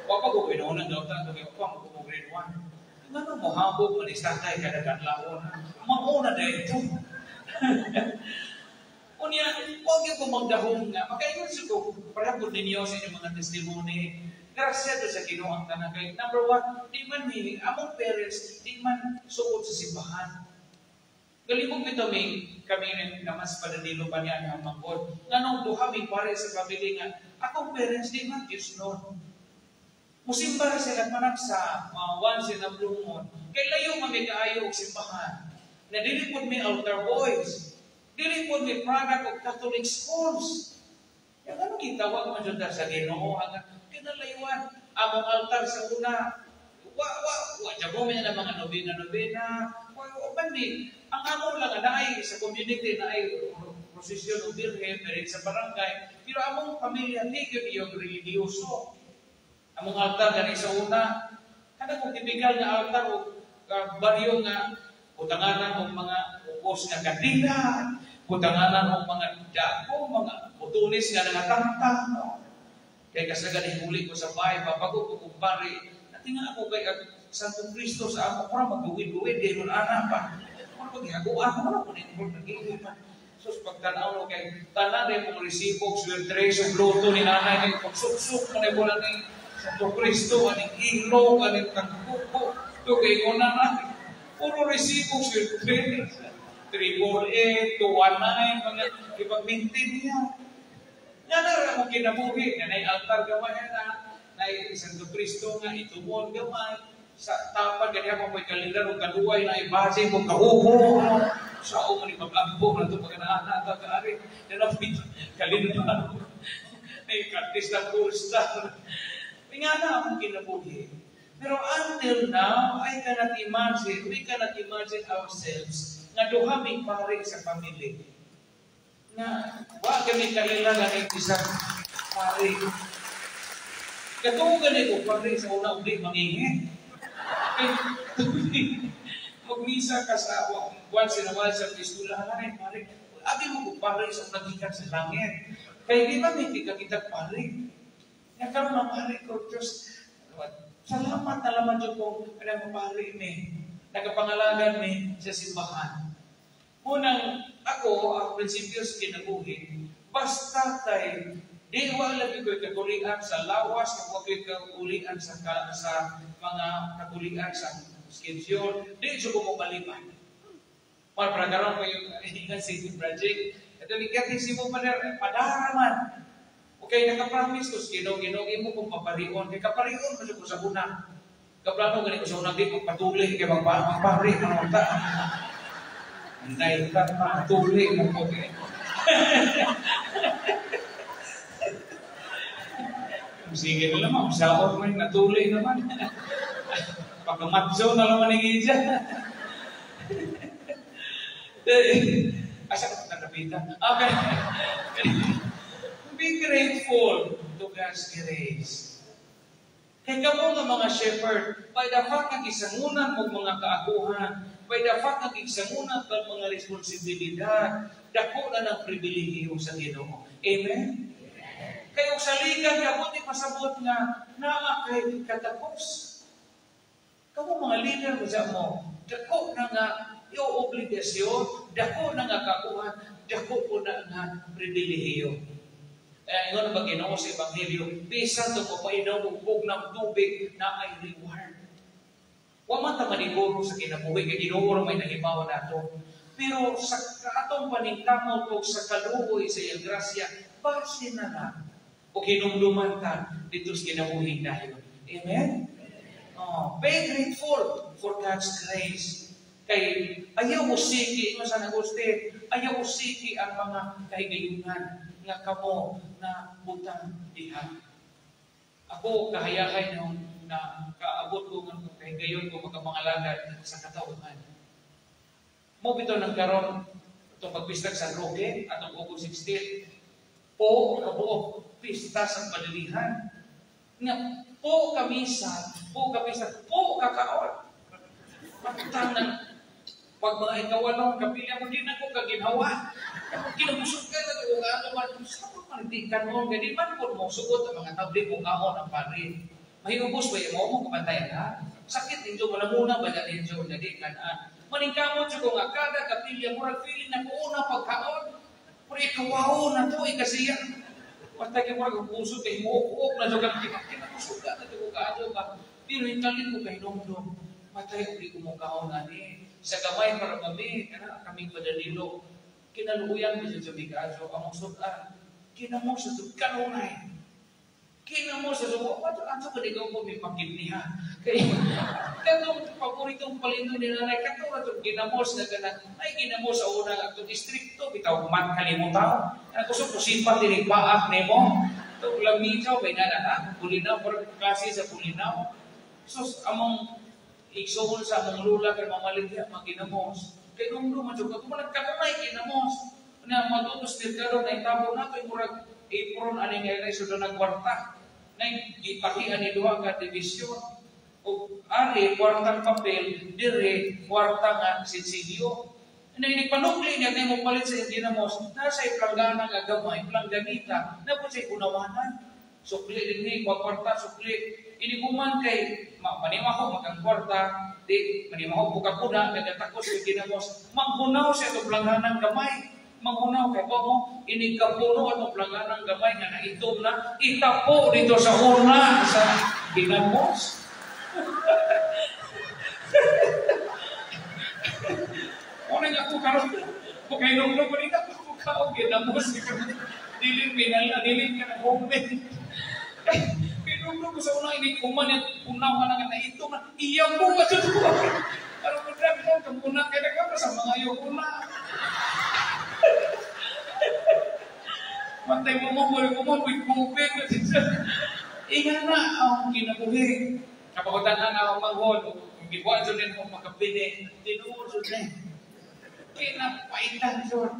Wa pa ko inuunan daw ta, kay pa mo ko grade 1. Ngano mo habog man si tatay kada kadlawon. Mao na ito. Unya, huwag yung kumagdahong nga. Makaingon sa ko, pareha po ninyo sa inyong mga testimony. Grasya to sa Ginoo ang tanan kay number one, di man ni among parents, di man suod sa simbahan. Galimog bitaw mi kami nga mas padanilo pa niya ang manggod. Nganong duha mi pare sa pamilya nga akong parents di man Diyos no. Musimba ra sila manak sa once in a blue moon. Kay layo man mi kaayo og simbahan. Na dili pod mi altar boys. Dili pod mi product of Catholic schools. Kaya ano gitawag man jud sa Ginoo ang kinalayuan among altar sa una. Wa wa wa jabo mi na mga nobena nobena. Wa wa man di ang amon lang naay sa community na ay prosesyon og Birhen diri sa barangay, pero among pamilya di gyud iyong religyoso. Among altar gani sa una, kada kung tipikal nga altar og baryo nga butanganan og mga ukos nga kandila, butanganan og mga dako, mga butunis nga nangatangtang. No? Kay kasagan huli ko sa bahay, babago ko kung pare, natinga ako kay Santo Cristo sa amo, mura magduwid-duwid, di nun ana pa. Mura maghihaguan, mura mo ni pa. Sus, pagtanaw no kay tanan rin mong resibo, swerte, subloto ni nanay, kay pagsuksok mo na wala ni Santo Cristo, aning ilog, aning tagkuko, ito kay una na. Puro resibo, swerte. 348, 219, mga ipag-maintain niya. Nga na rin mo kinabuhi, nga na'y altar gamay na, na'y Santo Cristo nga itumol gamay, sa tapad kaniya mo may kalendar o kaduway na ibase mo kahubo, no? Sa o man mag-ampo na ito pag naana ito kaari, na kalendar, may kartis na pulsa. Nga na akong kinabuhi. Pero until now, I cannot imagine, we cannot imagine ourselves nga duha may pare sa family. Nga, wa kami kaila nga ng isang pare. Katuo gani ko pare sa una uli mangingi. Kay magmisa ka sa once in a while sa pistula, ay pare, agi mo ko pare sa unang gikan sa langit. Kay di ba may kita pare? Nga karon ang pare ko, Diyos, salamat na laman dyan ko, kanang pare mi, nagapangalagan mi sa simbahan. Unang ako, ang prinsipyo sa kinabuhi, basta kay di wa labi ko'y kagulian sa lawas, wa ko'y kagulian sa mga kagulian sa schedule, di jud ko mo maliban. Para para karon ko yung ingan city project, ito ni si mo padara man. Okay, naka-promise ko sa Ginoo, Ginoo imo kong paparion, kay kaparion man ko sa una. Kaplano gani ko sa unang di magpatuli kay magpari man ta. Anday ka patuli mo ko kay. Sige na lamang, saot man natuli naman. Pagkamatso na naman ang ija. Asa ka nakapitan? Okay. Be grateful to God's grace. Kay kamo nga mga shepherd, by the fact nga gisangunan mo mga kaakuhan, by the fact nga gisangunan ka mga responsibilidad, dako na ng pribilehiyo sa Ginoo. Amen? Kay og saligan ka, di pasabot nga naa kay katapos. Kamo mga leader mo sa mo, dako na nga iyo obligasyon, dako na nga kaakuhan, dako po na nga pribilehiyo. Kaya ingon ba Ginoo sa Ebanghelyo, bisan to papainom og ng tubig na ay reward. Wa man ta maniguro sa kinabuhi kay Ginoo ra may nahibaw nato. Pero sa atong paningkamot og sa kaluoy sa iyang grasya, base na na o hinumduman ta dito sa kinabuhi dayon. Amen? Oh, be grateful for God's grace. Kay ayaw usiki, ingon sa Agustin, ayaw usiki ang mga kahigayunan nga kamo na butang diha. Ako kahayahay na na kaabot ko ng kahigayon ko makapangalagad sa katawhan. Mo bitaw ng karon itong pagpista sa Roque atong August 16 po kabuok pista sa padilihan. Nga po kamisa, po kamisa, po kakaon. Matang ng pag mga ikawalong kapilya mo, di na ko kaginhawa. Kinabusog ka na kung ano man, sabot man, di kanon, di man po mo sugot ang mga tabli kung kaon ang pari. Mahiubos ba yung mo kabantayan ha? Sakit ninyo, malamuna ba na ninyo, na di kanaan. Maningkamot siya kung kada kapilya, murag feeling na ko una pagkaon. Murag ikawaw na to, ikasiya. Basta kayo murag ang puso, kayo muok-uok na dyan, kinabusog ka na dyan, kaadyo ka. Pero hintalin mo kahinomdom, patay uli kumukaon ani. Sa gamay para kami, kana kaming padalilo, kinaluyan mi sa kaadyo, among sudan, kinamo sa kanunay. Kinamo sa subo, ato ato ka di ko may pakitniha. Kay katong paboritong palino ni nanay, katong atong ginamos na kanang, ay ginamos sa una atong distrikto, bitaw man kalimutaw. Ana gusto ko sipat diri paak nimo. Itong lamitaw kay nana ha, Bulinaw, por klase sa Bulinaw. So among igsuon sa among lula kay mamaligya maginamos. Kay nung man jud ko man kanunay ginamos. Na madutos merkado na itabo nato murag apron ani nga ay sud nagkwarta. Nay gipakian ni duha ka divisyon. Og ari kwartang papel, dire kwarta nga sinsilyo. Nay nagpanukli niya kay mo palit sa ginamos, nasa planggana nga gamay, plangganita, na po siya unawanan. Sukli dinhi kwarta sukli. Iniguman kay manimaho magang kwarta, di manimaho buka kuna nagatakos kay ginamos. Manghunaw sa atong plangganang gamay. Manghunaw kay mo inig kapuno atong plangganang gamay nga naitom na itapo dito sa una sa ginamos. Una nga ko karon kay nung ko ni ko kaog ginamos dili pinal dili ka na homemade. Kinumno ko sa una ini kuman at unaw nga nga ito na iya mo ba jud ko. Aron mo dra ko kamuna kay ka sa mga ayo una. Matay mo mo mo mo mo mo. Inga na ang kinabuhi. Kapakutan ang manghod, gibuhat jud din ako makapili. Tinuod jud ni. Kinapaitan jud.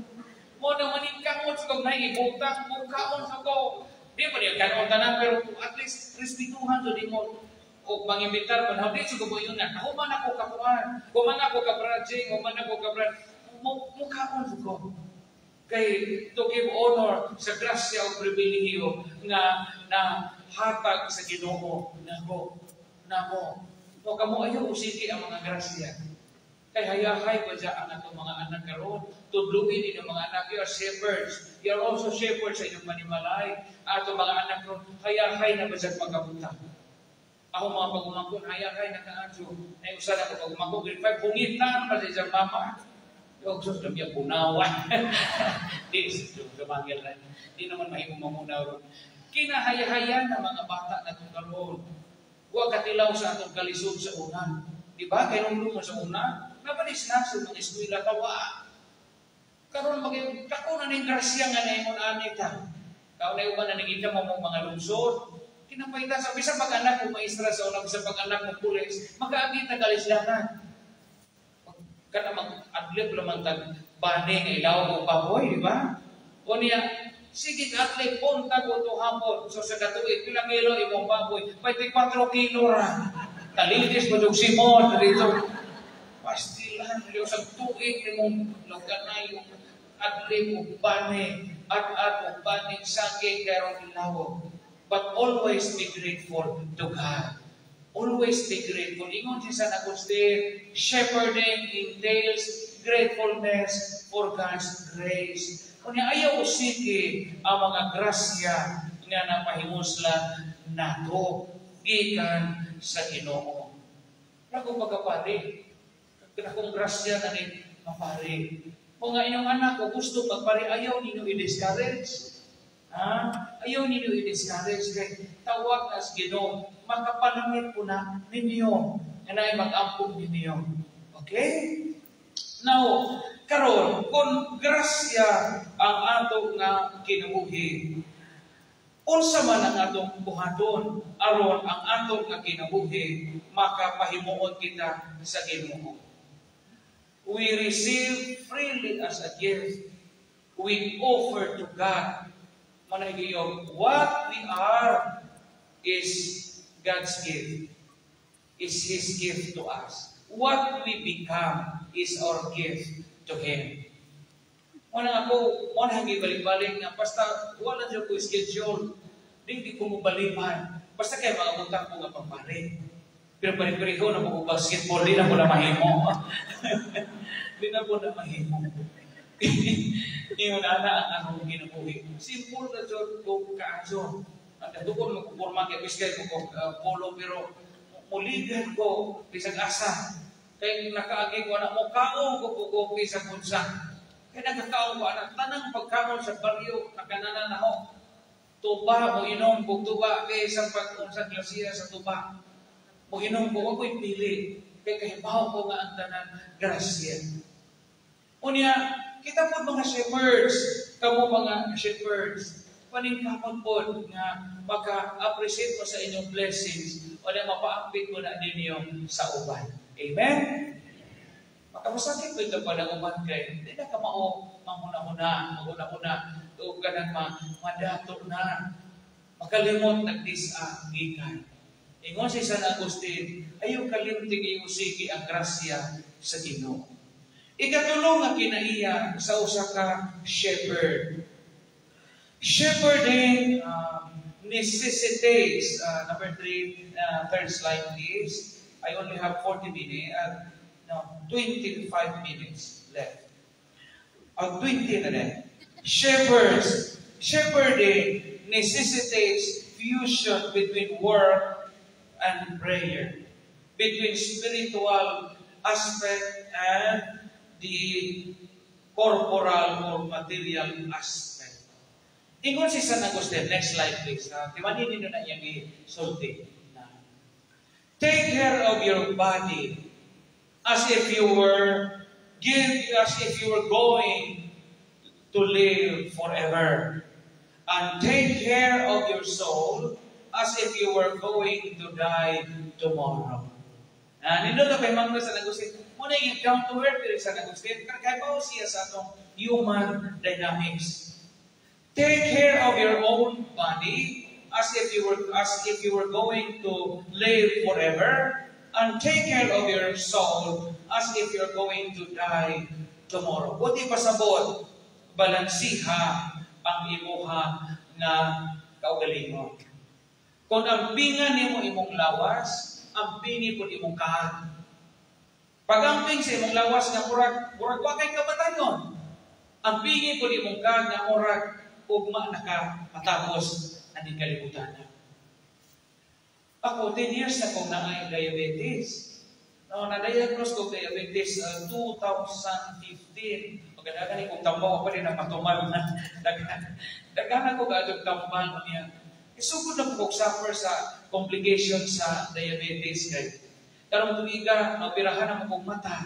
Mo na maningkamot sa kong naibutang, mukaon sa ko. Di pa niya kanon tanan, pero at least respetuhan jud nimo. O mangimbitar mo, di sa ko yun na, human ako kakuan, human ako kabrajing, human ako kabrad, mukaon sa ko. Kay to give honor sa grasya o pribilehiyo nga na hatag sa Ginoo nako namo. O kamo ayaw usiki ang mga grasya. Kay hayahay pa dya ang atong mga anak karon. Tudluin inyong mga anak. You are shepherds. You are also shepherds sa inyong manimalay. Atong mga anak karon, hayahay na ba dya magkabuta. Ako mga pag-umangkon, hayahay na kaadyo. Ay usa na ko pag-umangkon, grade 5, pungitan pa sa isang mama. Yung sus na biya punawan. Di, sumangil na. Di naman mahimo mamunaw ron. Kinahayahayan ng mga bata na itong karoon. Huwag katilaw sa atong kalisod sa una. Di ba? Kaya nung mo sa una, nabalis na sa mga eskwela, tawa. Karoon maging, kako na ning grasya nga na imon ani ka. Kao na uban na ning ika mo mga lungsod. Kinapaitan sa bisan pag-anak mo maestra sa una, bisan pag-anak mo pulis, makaagi tagalislanan. Kana mag-adlib lamang tag bani nga ilaw mo baboy, di ba? O niya, sige adlib punta ko to hapon. So sa katuig, pila kilo imong baboy? 24 kilo ra. Talitis mo yung simon dito. Pastilan, yung sa tuig nimong laganay yung adlib o bani, at-at o bani, saging karon ilaw. But always be grateful to God. Always be grateful. Ingon si San Agustin, shepherding entails gratefulness for God's grace. Kunya ayaw usiki ang mga grasya nga napahimuslan nato gikan sa Ginoo. Ako pagkapari, akong grasya na ni mapari. Kung nga inyong anak ko gusto magpari, ayaw ninyo i-discourage. Ha? Ayaw ninyo i-discourage kay tawag as Ginoo, makapalangit po na ninyo, nga naay mag-ampong ninyo. Okay? Now, karon kung grasya ang ato nga kinabuhi, unsa man ang atong buhaton aron ang ato nga kinabuhi makapahimuot kita sa Ginoo. We receive freely as a gift. We offer to God. Manahigiyog, what we are is God's gift. Is His gift to us. What we become is our gift to Him. Muna ako, muna hangi balik-balik nga, basta wala dyan ko schedule, di ko mo baliman. Basta kay mga butang ko nga pagpare. Pero pare-pareho na mo basketball, di na mo na mahimo. Di na mo na mahimo. Ingon ana ang akong kinabuhi. Simple na jud ko kaayo. Ang katukon magpurma kay biskay ko polo pero muligan ko bisag asa. Kay nakaagi ko ana mo kaon ko ko bisag unsa. Kay nagkakaon ko ana tanang pagkaon sa baryo nakananan nako. Tuba mo inom kog tuba kay sa pag-unsa klasiya sa tuba. Mo inom ko wa ko'y pili kay kahibaw ko nga ang tanan grasya. Unya, kita po mga shepherds, kamo mga shepherds, paningkamot po nga maka-appreciate mo sa inyong blessings o na mapaapit mo na ninyo sa uban. Amen? Makamasakit po ito pala uban kay hindi na kamao, manghuna-huna, manghuna-huna, o ganang madato na, makalimot nagdisa gikan. Ingon si San Agustin, ayaw kalimtig iusiki ang grasya sa Ginoo. Ikatulong nga kinaiya sa usa ka shepherd. Shepherding necessitates, number three, third slide, please. I only have 40 minutes, no, 25 minutes left. 20 na rin. Shepherding necessitates fusion between work and prayer, between spiritual aspect and the corporal or material aspect. Ingon si San Agustin, next slide, please. Timanin ninyo na iyang gisulti. "Take care of your body as if you were going to live forever. And take care of your soul as if you were going to die tomorrow." Nindot kay Mang San Agustin. Muna yung down to earth diri San Agustin. Kay siya sa atong human dynamics. Take care of your own body as if you were going to live forever, and take care of your soul as if you're going to die tomorrow. Buot pasabot, balansiha ang imuha nga kaugalingon. Kung ampingan nimo imong lawas, ampingi pud imong kaang. Pag-amping sa imong lawas nga murag wa kay kamatayon, ampingi pud imong kaang nga murag ugma na ka matapos ani kalibutan na. Ako, 10 years na kong naay diabetes. No, na-diagnose ko diabetes 2015. Maganda ni kung tambaw ako din ang matumal na. Daghan ako kaadtong tambal niya. Isugod na ko suffer sa complications sa diabetes kay karong tuiga maoperahan na kog mata.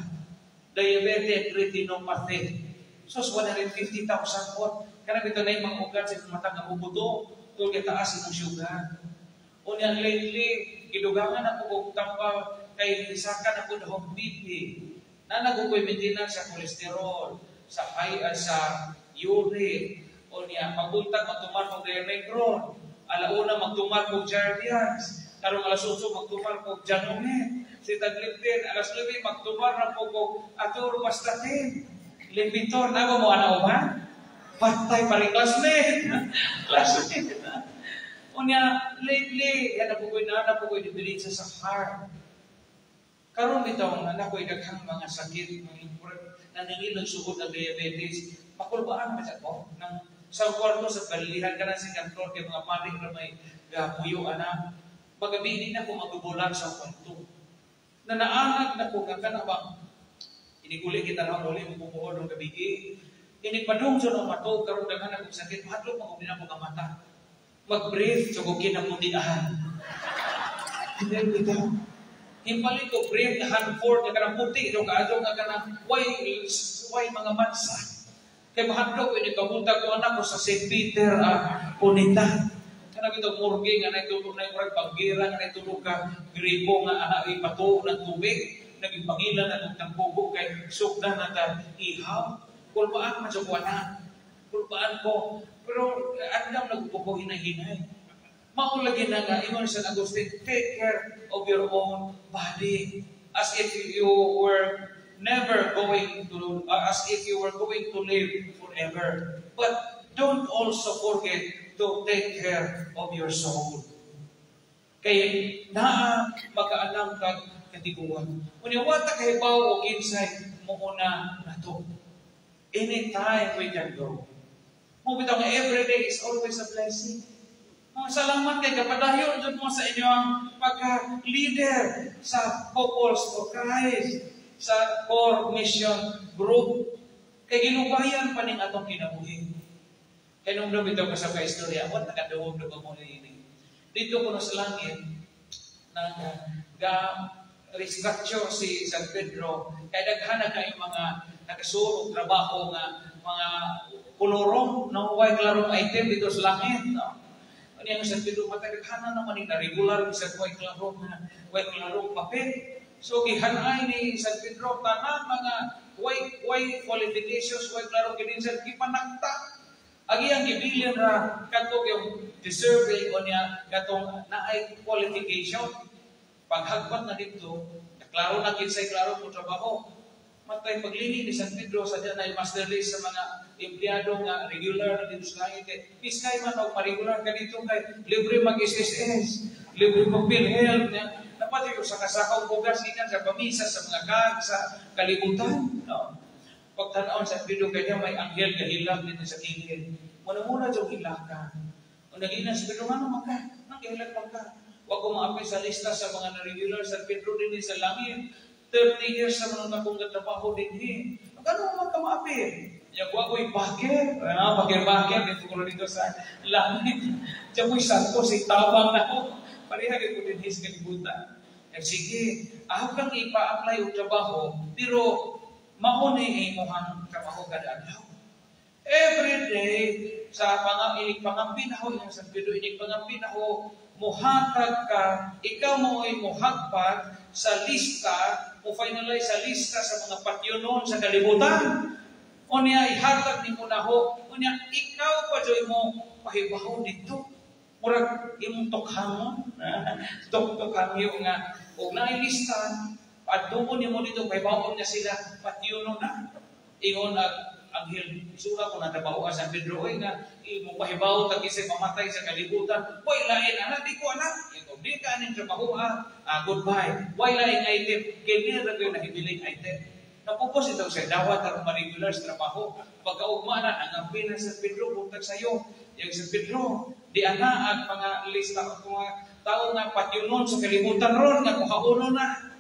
Diabetic retinopathy. So 150,000 po. Kanang ito na yung mga ugat sa mata nga mubuto. Tungod kay taas imong sugar. Unya lately, gidugangan ako og tambal kay hisaka na ko dahong BP. Naa na ko'y maintenance sa kolesterol, sa high sa uric. Unya pagbuntag magtumar kog Diamegron. Alauna magtumar kog Jardiance. Karong alas 8 magtumar kog Janumet. Sitagliptin, alas 9 magtumar na po kog Atorvastatin. Lipitor na ba mo ana ba? Patay pa rin classmate. Classmate. Unya, lately, yan na po ko'y debilidad sa heart. Karon bitaw nga na ko'y daghang mga sakit, mga naningil ng sugod ng diabetes. Pakulbaan ba ko? Nang sa kwarto sa balilihan ka na sa control kay mga pari ra may gapuyo ana. Pagabini na ko magubulan sa kwarto. Na naanag na ko nga kana bang iniguli kita na uli mo bumuod ng gabi. Inig padung sa no mato karon daghan akong sakit, mahadlok man ko ko nga mata. Mag-brief sa kong kinaputian. Hindi bitaw. Himpalit ko brief na Hanford nga kanang puti do kaadto nga kanang way mga mansa. Kay mahadlok ko ini kabuntag ko anak ko sa St. Peter Punita. Kanang ito morgue nga naitulog na murag banggira nga naitulog ka gripo nga anak ipatuo ng tubig, naging pangilan na itong tangbugo kay sukda na ta ihaw. Kulbaan man sa kuwanan. Kulbaan ko. Pero andam nagpupo hinay-hinay. Mao lagi na nga, ingon San Agustin, take care of your own body as if you were never going to, as if you were going to live forever. But don't also forget to take care of your soul. Kay naa makaalam kag katiguan. Unya wa ta kahibaw og kinsay mouna nato. Anytime we can go. Mao bitaw nga every day is always a blessing. Mga salamat kay kapadayon jud mo sa inyong pagka-leader sa Couples for Christ, sa Core Mission Group. Kay ginubayan pa ning atong kinabuhi. Kay nung bitaw ka sa kaistorya, what nakaduwag na ba mo ini? Dito ko sa langit, nang ga restructure si San Pedro, kay daghan na kay mga nakasuot trabaho nga mga kolorong, no, way klarong item dito sa langit, no? Ano yung San Pedro, matagdaghanan naman ni regular bisag way klarong papel. So gihanay ni San Pedro tanan mga way qualifications, way klarong credentials, gipanakta. Agi ang gibilin ra kadto yung deserving o niya katong naay qualification. Paghagpat na dito, klaro na kinsay klaro mo trabaho. Matay paglini ni San Pedro sa diyan ay master list sa mga empleyado nga regular na dito sa langit. Kay piskay man og ma-regular ka dito kay libre mag-SSS, libre mag PhilHealth niya. Dapat yung sa kasakaw bugas gikan sa pamisa sa mga kag sa kalibutan. No? Pagtanaon San Pedro kay may anghel gahilak dito sa kilid. Muna-muna jud hilaka. O nagina si Pedro, "Ano man ka? Nang gahilak man ka?" Wa ko maapil sa lista sa mga na-regular, San Pedro, din sa langit. 30 years sa mga akong katrabaho dinhi. Magkano man ka maapil? Ya wa ko'y bakit? Ah, bakir-bakir dito ko dito sa langit. Diyan ko'y santo si tabang na ko. Pareha kay ko dinhi sa kalibutan. Eh, sige, ako kang ipa-apply og trabaho, pero mao ni imong trabaho kada adlaw. Every day, sa mga inig pangampin ako, yung San Pedro, inig pangampin ako, muhatag ka, ikaw mo ay muhagpat sa lista, mo finalize sa lista sa mga patyonon sa kalibutan. Unya ihatag nimo naho, unya ikaw pa joy mo pahibaw dito. Murag imong tukhangon, tuk-tukhangyo nga og naay lista, padungon nimo dito pahibawon niya sila patyonon na. Ingon ang anghel, isura ko na trabaho San Pedro oy nga imo pahibaw tag isay mamatay sa kalibutan. Way lain ana, di ko anak. Ingon di ka aning trabaho ah, ah goodbye. Way lain item, kini ra koy nahibiling item. Napupos ito sa dawat aron ma-regular sa trabaho. Pagkaugma na, ang ampin na San Pedro, buntag sayo. Yang San Pedro, di ana ang mga lista ng mga tao nga patyunon sa kalibutan ron, nga kuhauno na.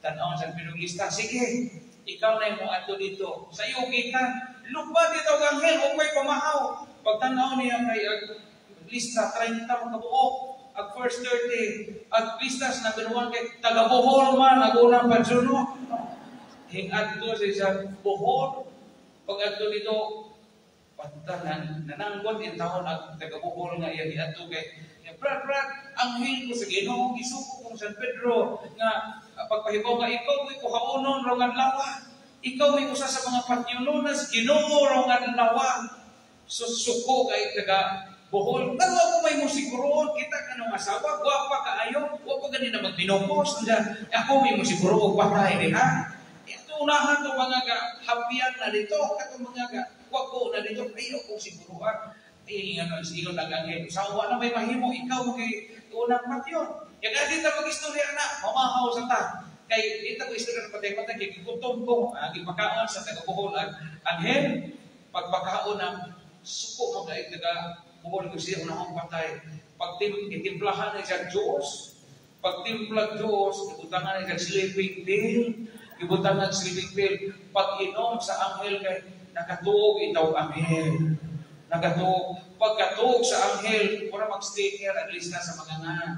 Tanaw San Pedro lista, sige, ikaw na yung adto dito. Sa iyo gikan, lupad ito ang anghel, okay pamahaw. Pagtanaw niya kay ag lista 30 makabuok, ag first 30, ag lista sa number 1 kay taga Bohol man, ag unang padsuno. Hingadto sa isang Bohol, pag adto dito, pagtanan, nananggot in taon ag taga Bohol nga iya giadto kay "Brad, Brad, anghel ko sa Ginoo, gisuko kong San Pedro nga pagpahibaw nga ikaw mo'y kuhaonon rong adlaw. Ikaw may usa sa mga patyunonas Ginoo rong adlaw." So suko kay taga Bohol. "Ngano ako may musiguroon kita kanong asawa, gwapa kaayo, wa pa gani na magminopos. Ako may musiguro og patay diha. Ito unahan to mga ga hapyan na dito, kato mga ga wako na dito, ayo kong siguruan." Eh, ano, ingon lang anghel, "Sawa na may mahimo, ikaw mo kay unang patyon." Kaya di ta mag-istorya na, mamahaw sa ta. Kay di ta ko istorya na patay-patay, kay gigutom ko, ah, gipakaon sa taga Bohol ang anghel, pagpakaon ang suko mo kay taga Bohol ko siya unahong patay. Pagtim gitimplahan na siya Diyos, pagtimplag Diyos, gibutangan na siya sleeping pill, gibutangan sleeping pill. Pag inom sa anghel kay nakatuog itaw anghel. Nakatuog. Pagkatuog sa anghel, mura mag-sticker ang lista sa mga ngalan.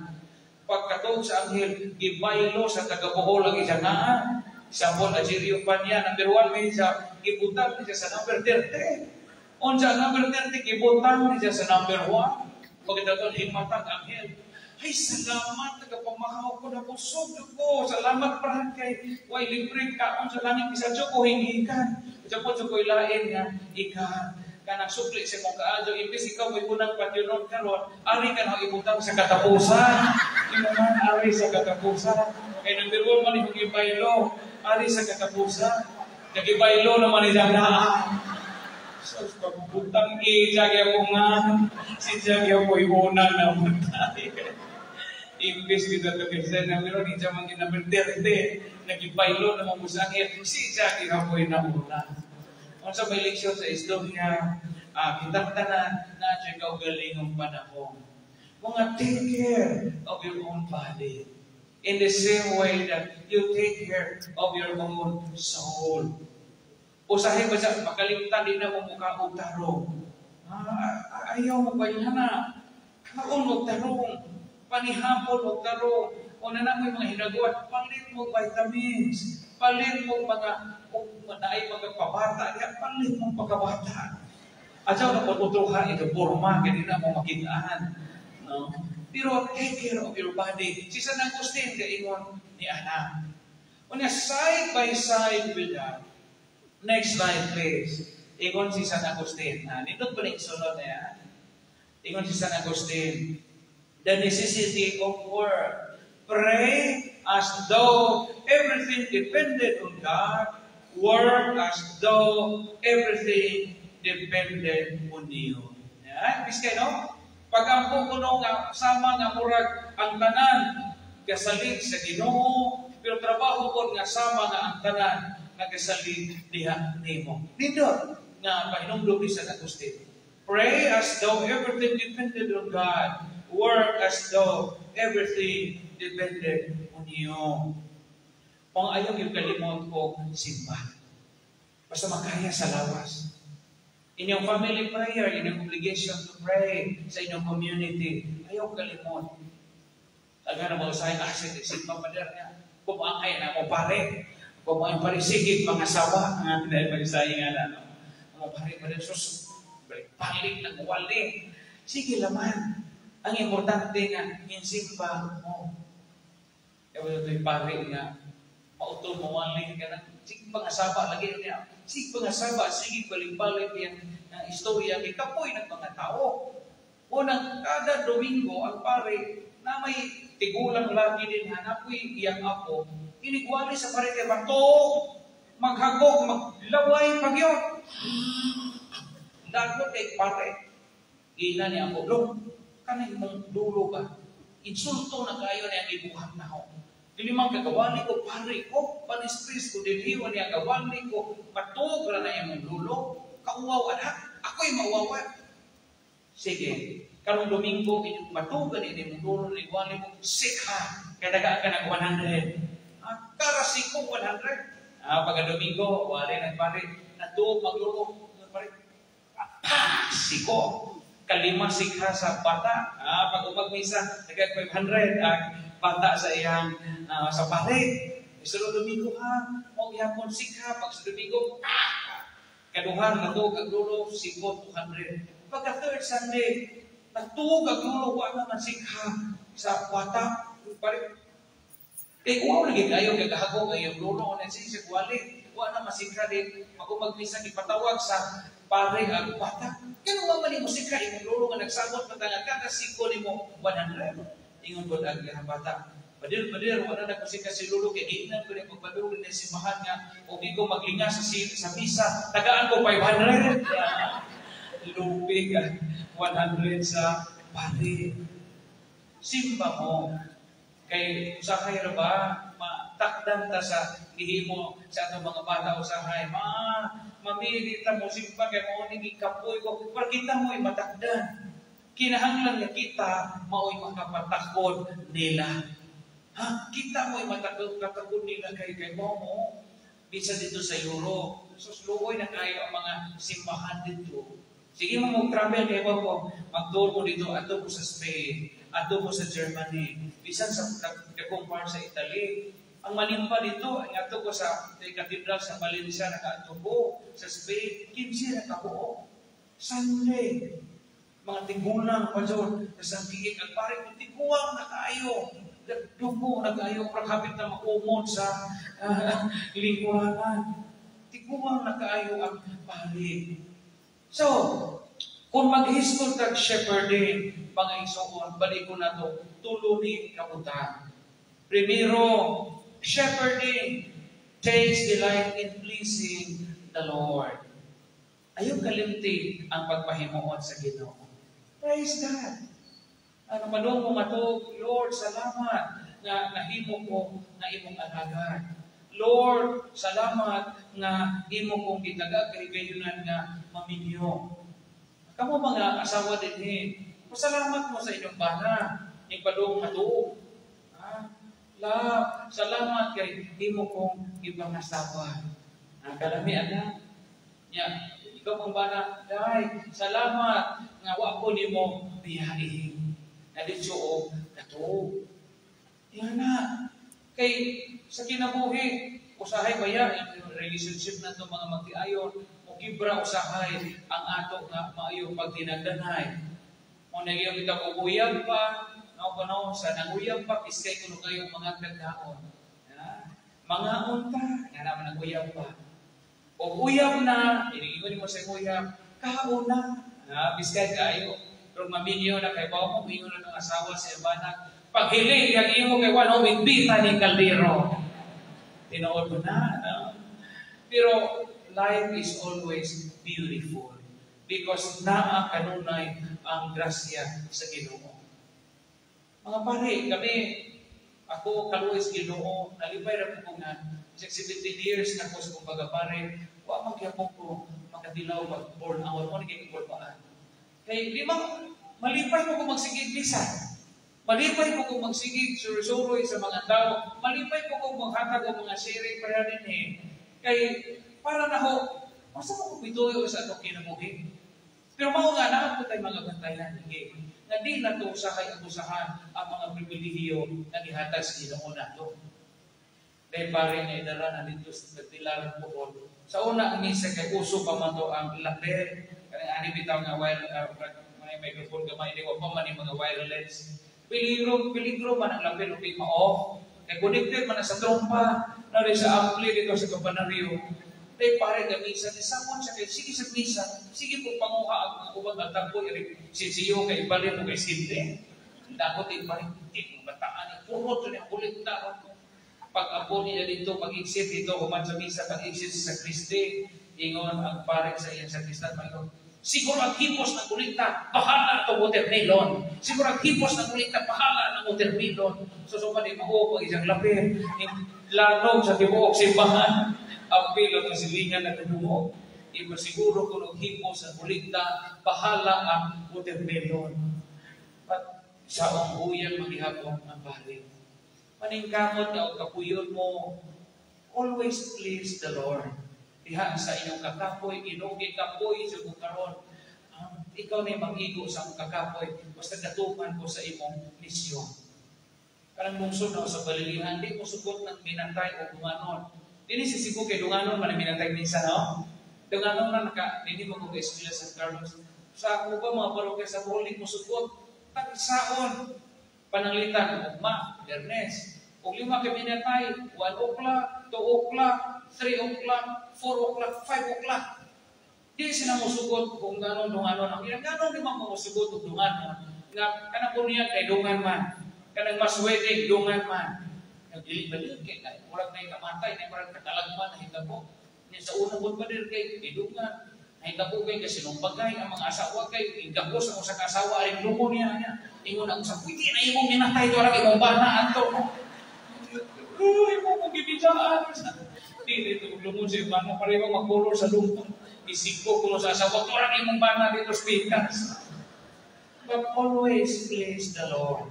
Pagkatuog sa anghel, gibaylo sa taga-Bohol ang isang ngaan. Sa Paul Agirio Panya, number 1 may siya, gibutang niya sa number 30. Unsa number 30, gibutang niya sa number 1. Pagkatapos, himatag anghel. "Ay, salamat, nagapamahaw ko na busog ko. Salamat, Brad, kay way libre kaon sa langit, bisan ko hingikan. Diyan po ko ilain nga, ika, kanang sukli sa mong kaadyo, imbes ikaw may unang patyunon karon, ari ka na ibutang sa katapusan. Imo man ari sa katapusan. Kay number 1 man imong ibaylo, ari sa katapusan." Nagibaylo naman ni daan. So, pagbutang ija kaya mo nga, si Jagya po una na matay. Imbes kita to kasi na meron ija man number 30, nagibaylo naman mo sa angel, si Jagya po nauna. Kung sa may leksyon sa istorya, kitang tanan na siya kaugalingong panahon. Mga take care of your own body in the same way that you take care of your own soul. Usahay ba sa makalimtan di na mo mukha og tarong. Ah, ayaw mo ba na? Kaon og tarong, panihapon og tarong, o na mo mga hinaguan, palit mo vitamins, palit mo mga kung naay mga pabata, diha palit mo pagkabata. Ajaw na kung utruha ito, porma, kaya na mo makitaan. No? Pero take care of your body. Si San Agustin, kaingon ni anak. Unya, side by side with that, next slide please. Ingon si San Agustin. Ha, nindot pa rin sunod na yan. Ingon si San Agustin, the necessity of work. Pray as though everything depended on God. Work as though everything depended on you. Yeah, biskay, no? Pag-ampo kuno nga sama nga murag ang tanan gasalig sa Ginoo, pero trabaho pod nga sama nga ang tanan nagasalig diha nimo. Nindot nga pahinumdom ni San Agustin. Pray as though everything depended on God. Work as though everything depended on you. Kung ayaw yung kalimot og simba. Basta makaya sa lawas. Inyong family prayer, inyong obligation to pray sa inyong community, ayaw kalimot. Taga na mo usahay, ah, sige, simba pa niya. Kumangay na mo pare. Kumangay pare, sige, mga sawa. Nga, dahil mag-isay nga na, no? Mga pare, pare, sus, balik ng wali. Sige laman. Ang importante nga, insimba mo. Kaya ito'y pare nga, mauto mo wali ka na. Sige pangasaba, lagi niya. Sige pangasaba, sige balik-balik yung istorya, kay kapoy ng mga tao. Unang kada Domingo, ang pare, na may tigulang lagi din hanapoy iyang apo, inigwali sa pare kay bato, maghagok, maglaway pagyot. Dagot kay pare. Ina ni ako, lo, kanay mong dulo ba? Insulto na kayo niya ang ibuhat na ako. Dili man kagawali ko, pare ko, panispris ko, diliwan niya gawali ko, patog ra na imong lulo, kauwaw anak, ako'y mauwawan. Sige, karong Domingo, inyong matugan ini mong dulo, ni wali mo, sikha, kaya tagaan ka ng 100. Ah, karasi ko 100. Ah, pagka Domingo, wali nagpare, natuog maglulo, pare, pa, siko. Kalima sikha sa bata. Ah, pag umagmisa, nagka 500 ang bata sa iyang sa pare. Sa Domingo ha, mo gihapon sikha pag sa Domingo, ah, kaduhan natuog ang dulo, siko 200. Pagka third Sunday, natuog ang dulo, wa naman sikha sa bata. Pare, kay uwaw lagi kayo kay gahagog ang iyong dulo na siya wali. Wa na masikha din pag umagmisa gipatawag sa pare ang bata. Kaya wa man nimo sikha imong dulo nga nagsabot man nga kada siko nimo 100. Ingon pod ang iyang bata. Padir, padir, wala na ko si lulo kay giingnan ko ni magpadulong ni simbahan nga o ko maglinga sa misa, tagaan ko 500. Lupi ka 100 sa pare. Simba mo. Kay usahay ra ba matakdan ta sa gihimo sa atong mga bata usahay ma mamili ta mo simba kay mao ni gikapoy ko pero kita mo'y matakdan. Kinahanglan nga kita mao'y makapatakod nila. Ha, kita mo'y matakod katakod nila kay kay mo mo bisan dito sa Europe. Sus, luoy na kayo ang mga simbahan dito. Sige mo mag-travel kay ko, mag-tour mo dito, adto mo sa Spain, adto mo sa Germany, bisan sa kakong part sa Italy. Ang manimba dito, ang adto ko sa Cathedral sa Valencia, nakaadto ko sa Spain, 15 na kabuo. Sunday, mga tigulang pa dyan, sa kiik, ang pare ko, tiguang na kaayo. Dugo na kaayo, prakapit na maumod sa lingkuranan. Tiguang na kaayo ang pare. So, kung maghisgot kag shepherding, mga igsoon, balik ko na to, tulo ni kabutan. Primero, shepherding takes delight in pleasing the Lord. Ayaw kalimti ang pagpahimuot sa Ginoo. Praise God. Ano padung mo matug, Lord, salamat nga nahimo ko nga imong alagad. Lord, salamat nga imo kong gitaga kahigayunan nga maminyo. Kamo mga asawa dinhi, pasalamat mo sa inyong bana, ning padung matuog. Ah, love, salamat kay imo kong ipangasawa. Ah, kalami ana. Nya, ikaw pang bana, day, salamat nga wa ko nimo biyahe. Na ditso og katuog. Yan na. Kay sa kinabuhi, usahay baya in relationship na itong mga magtiayon, o kibra usahay ang ato nga maayo pagtinagdanay. O nagyong kita kung pa, no, kuno, sa nanguyab pa, kiskay kuno kayo mga kagdaon. Mga unta, nga naman nanguyab pa. O uyab na, iniingon mo sa uyab, kaon na. Biskay kayo. Pero maminyo na kay bawo mo, ingon na ng asawa sa ibanak, paghiling yang imo kay wala bitbita ni kaldero. Tinuod mo na, no? Pero life is always beautiful because naa kanunay ang grasya sa Ginoo. Mga pare, kami, ako kaluoy sa Ginoo, nalipay ra ko nga 17 years na ko sa kong pagapare, wa man gyapon ko makatilaw mag burn out mo ni kay kulbaan. Kay limang malipay ko kung magsigig misa. Malipay ko kung magsigig suroy sa mga tao. Malipay ko kung maghatag og mga sharing para din eh. Kay para na ho, masa mo pituyo sa atong kinabuhi. Pero mao nga naa po tay mga bantayan lagi nga di nato usahay abusahan ang mga pribilehiyo nga gihatag sa Ginoo nato. Dahil pare nga idala na dito sa Pilar Bohol. Sa una ang misa kay uso pa man to ang lapel. Kanang ani bitaw nga wire, may microphone gamay di wa pa man ni mga wireless. Peligro, peligro man ang lapel ug ma-off. Kay connected man na sa trompa, na rin sa ampli dito sa kampanaryo. Dahil pare nga misa, ni samon siya kay sige sa misa, sige po panguha ang mga ubang agtagpo, iri sisiyo kay ibalin mo kay sinde. Dako di pare, di mo bataan, puro to niya kulit na. Pag abo niya dito, pag-exit dito, human sa misa, pag-exit sa sakristi, ingon ang pare sa iyang sakristan, maingon, "Siguro ang hipos ng kulita, bahala itong watermelon. Siguro ang hipos ng kulita, bahala ng watermelon." So, so di mao pag isang lapel, lanog sa tibuok simbahan, ang pilo ng silingan na kadungog. Iba siguro kung ang hipos ng kulita, bahala ang watermelon. But sa ang uyang maghihapon ang pare. Maningkamot nga og kapuyon mo, always please the Lord. Diha sa inyong kakapoy, inugi kapoy sa kong karon. Ikaw na mag-igo sa akong kakapoy, basta gatuman ko sa imong misyon. Kanang lungsod na sa Balilihan, di mo sugot ng minatay o dunganon. Dini sa Cebu kay dunganon man ang minatay minsan, no? Dunganon na naka, dini mo kung eskwela San Carlos. Sa ako ba mga parokya sa Bohol, di mo sugot. Tagsaon, pananglitan, ugma, Biyernes. Kung 5 ka minatay, 1 o'clock, 2 o'clock, 3 o'clock, 4 o'clock, 5 o'clock. Di sila mosugot kung ganon dunganon. Ang ilang ganon di man mosugot og dunganon. Nga kanang kunya kay dungan man. Kanang mas wedding dungan man. Nagdili balik kay murag na kamatay na murag katalagman na hitabo. Nya sa unang bud pader kay gidungan. Nahitabo kay kasi nung bagay ang mga asawa kay igagos ang usa ka asawa aring lumo niya niya. Ingon ang usa, "Pwede na imong minatay to ra imong bana anto." Uy, mo mo gibidaan. Di dito lumon sa bana pareho makulor sa lumon. Isiko kuno sa asawa to ra imong bana dito sa pikas. But always please the Lord.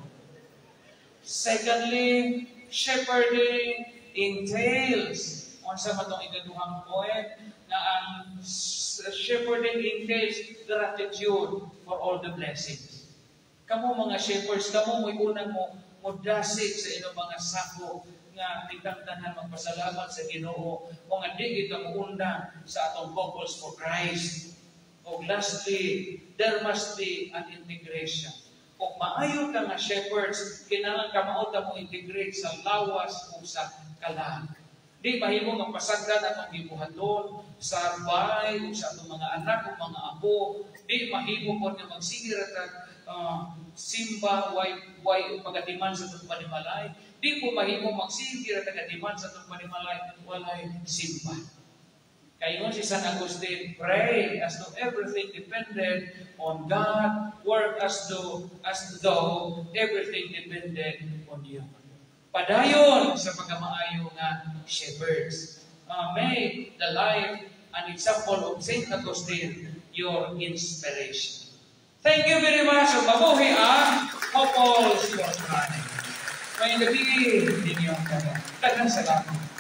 Secondly, shepherding entails. Unsa man tong ikaduhang point na ang shepherding entails gratitude for all the blessings. Kamo mga shepherds, kamo mo'y unang mo modasig sa inyong mga sako nga kitang tanan magpasalamat sa Ginoo o nga di kita muundang sa atong Couples for Christ. O lastly, there must be an integration. Kung maayo ka nga shepherds, kinahanglan ka mao ta mo integrate sa lawas o sa kalag. Di mahimo nga pasagdan atong gibuhaton sa balay o sa atong mga anak o mga apo. Di mahimo pod nga magsige ra tag simba way pagatiman sa atong panimalay. Di po mahimo magsige ra tag atiman sa atong panimalay walay simba. Kay si San Agustin, "Pray as though everything depended on God, work as though everything depended on you." Padayon sa pagkamaayo nga shepherds. May the life and example of Saint Augustine your inspiration. Thank you very much. Mabuhi ang Couples for Christ. May gabi ninyong tanan. Daghang salamat.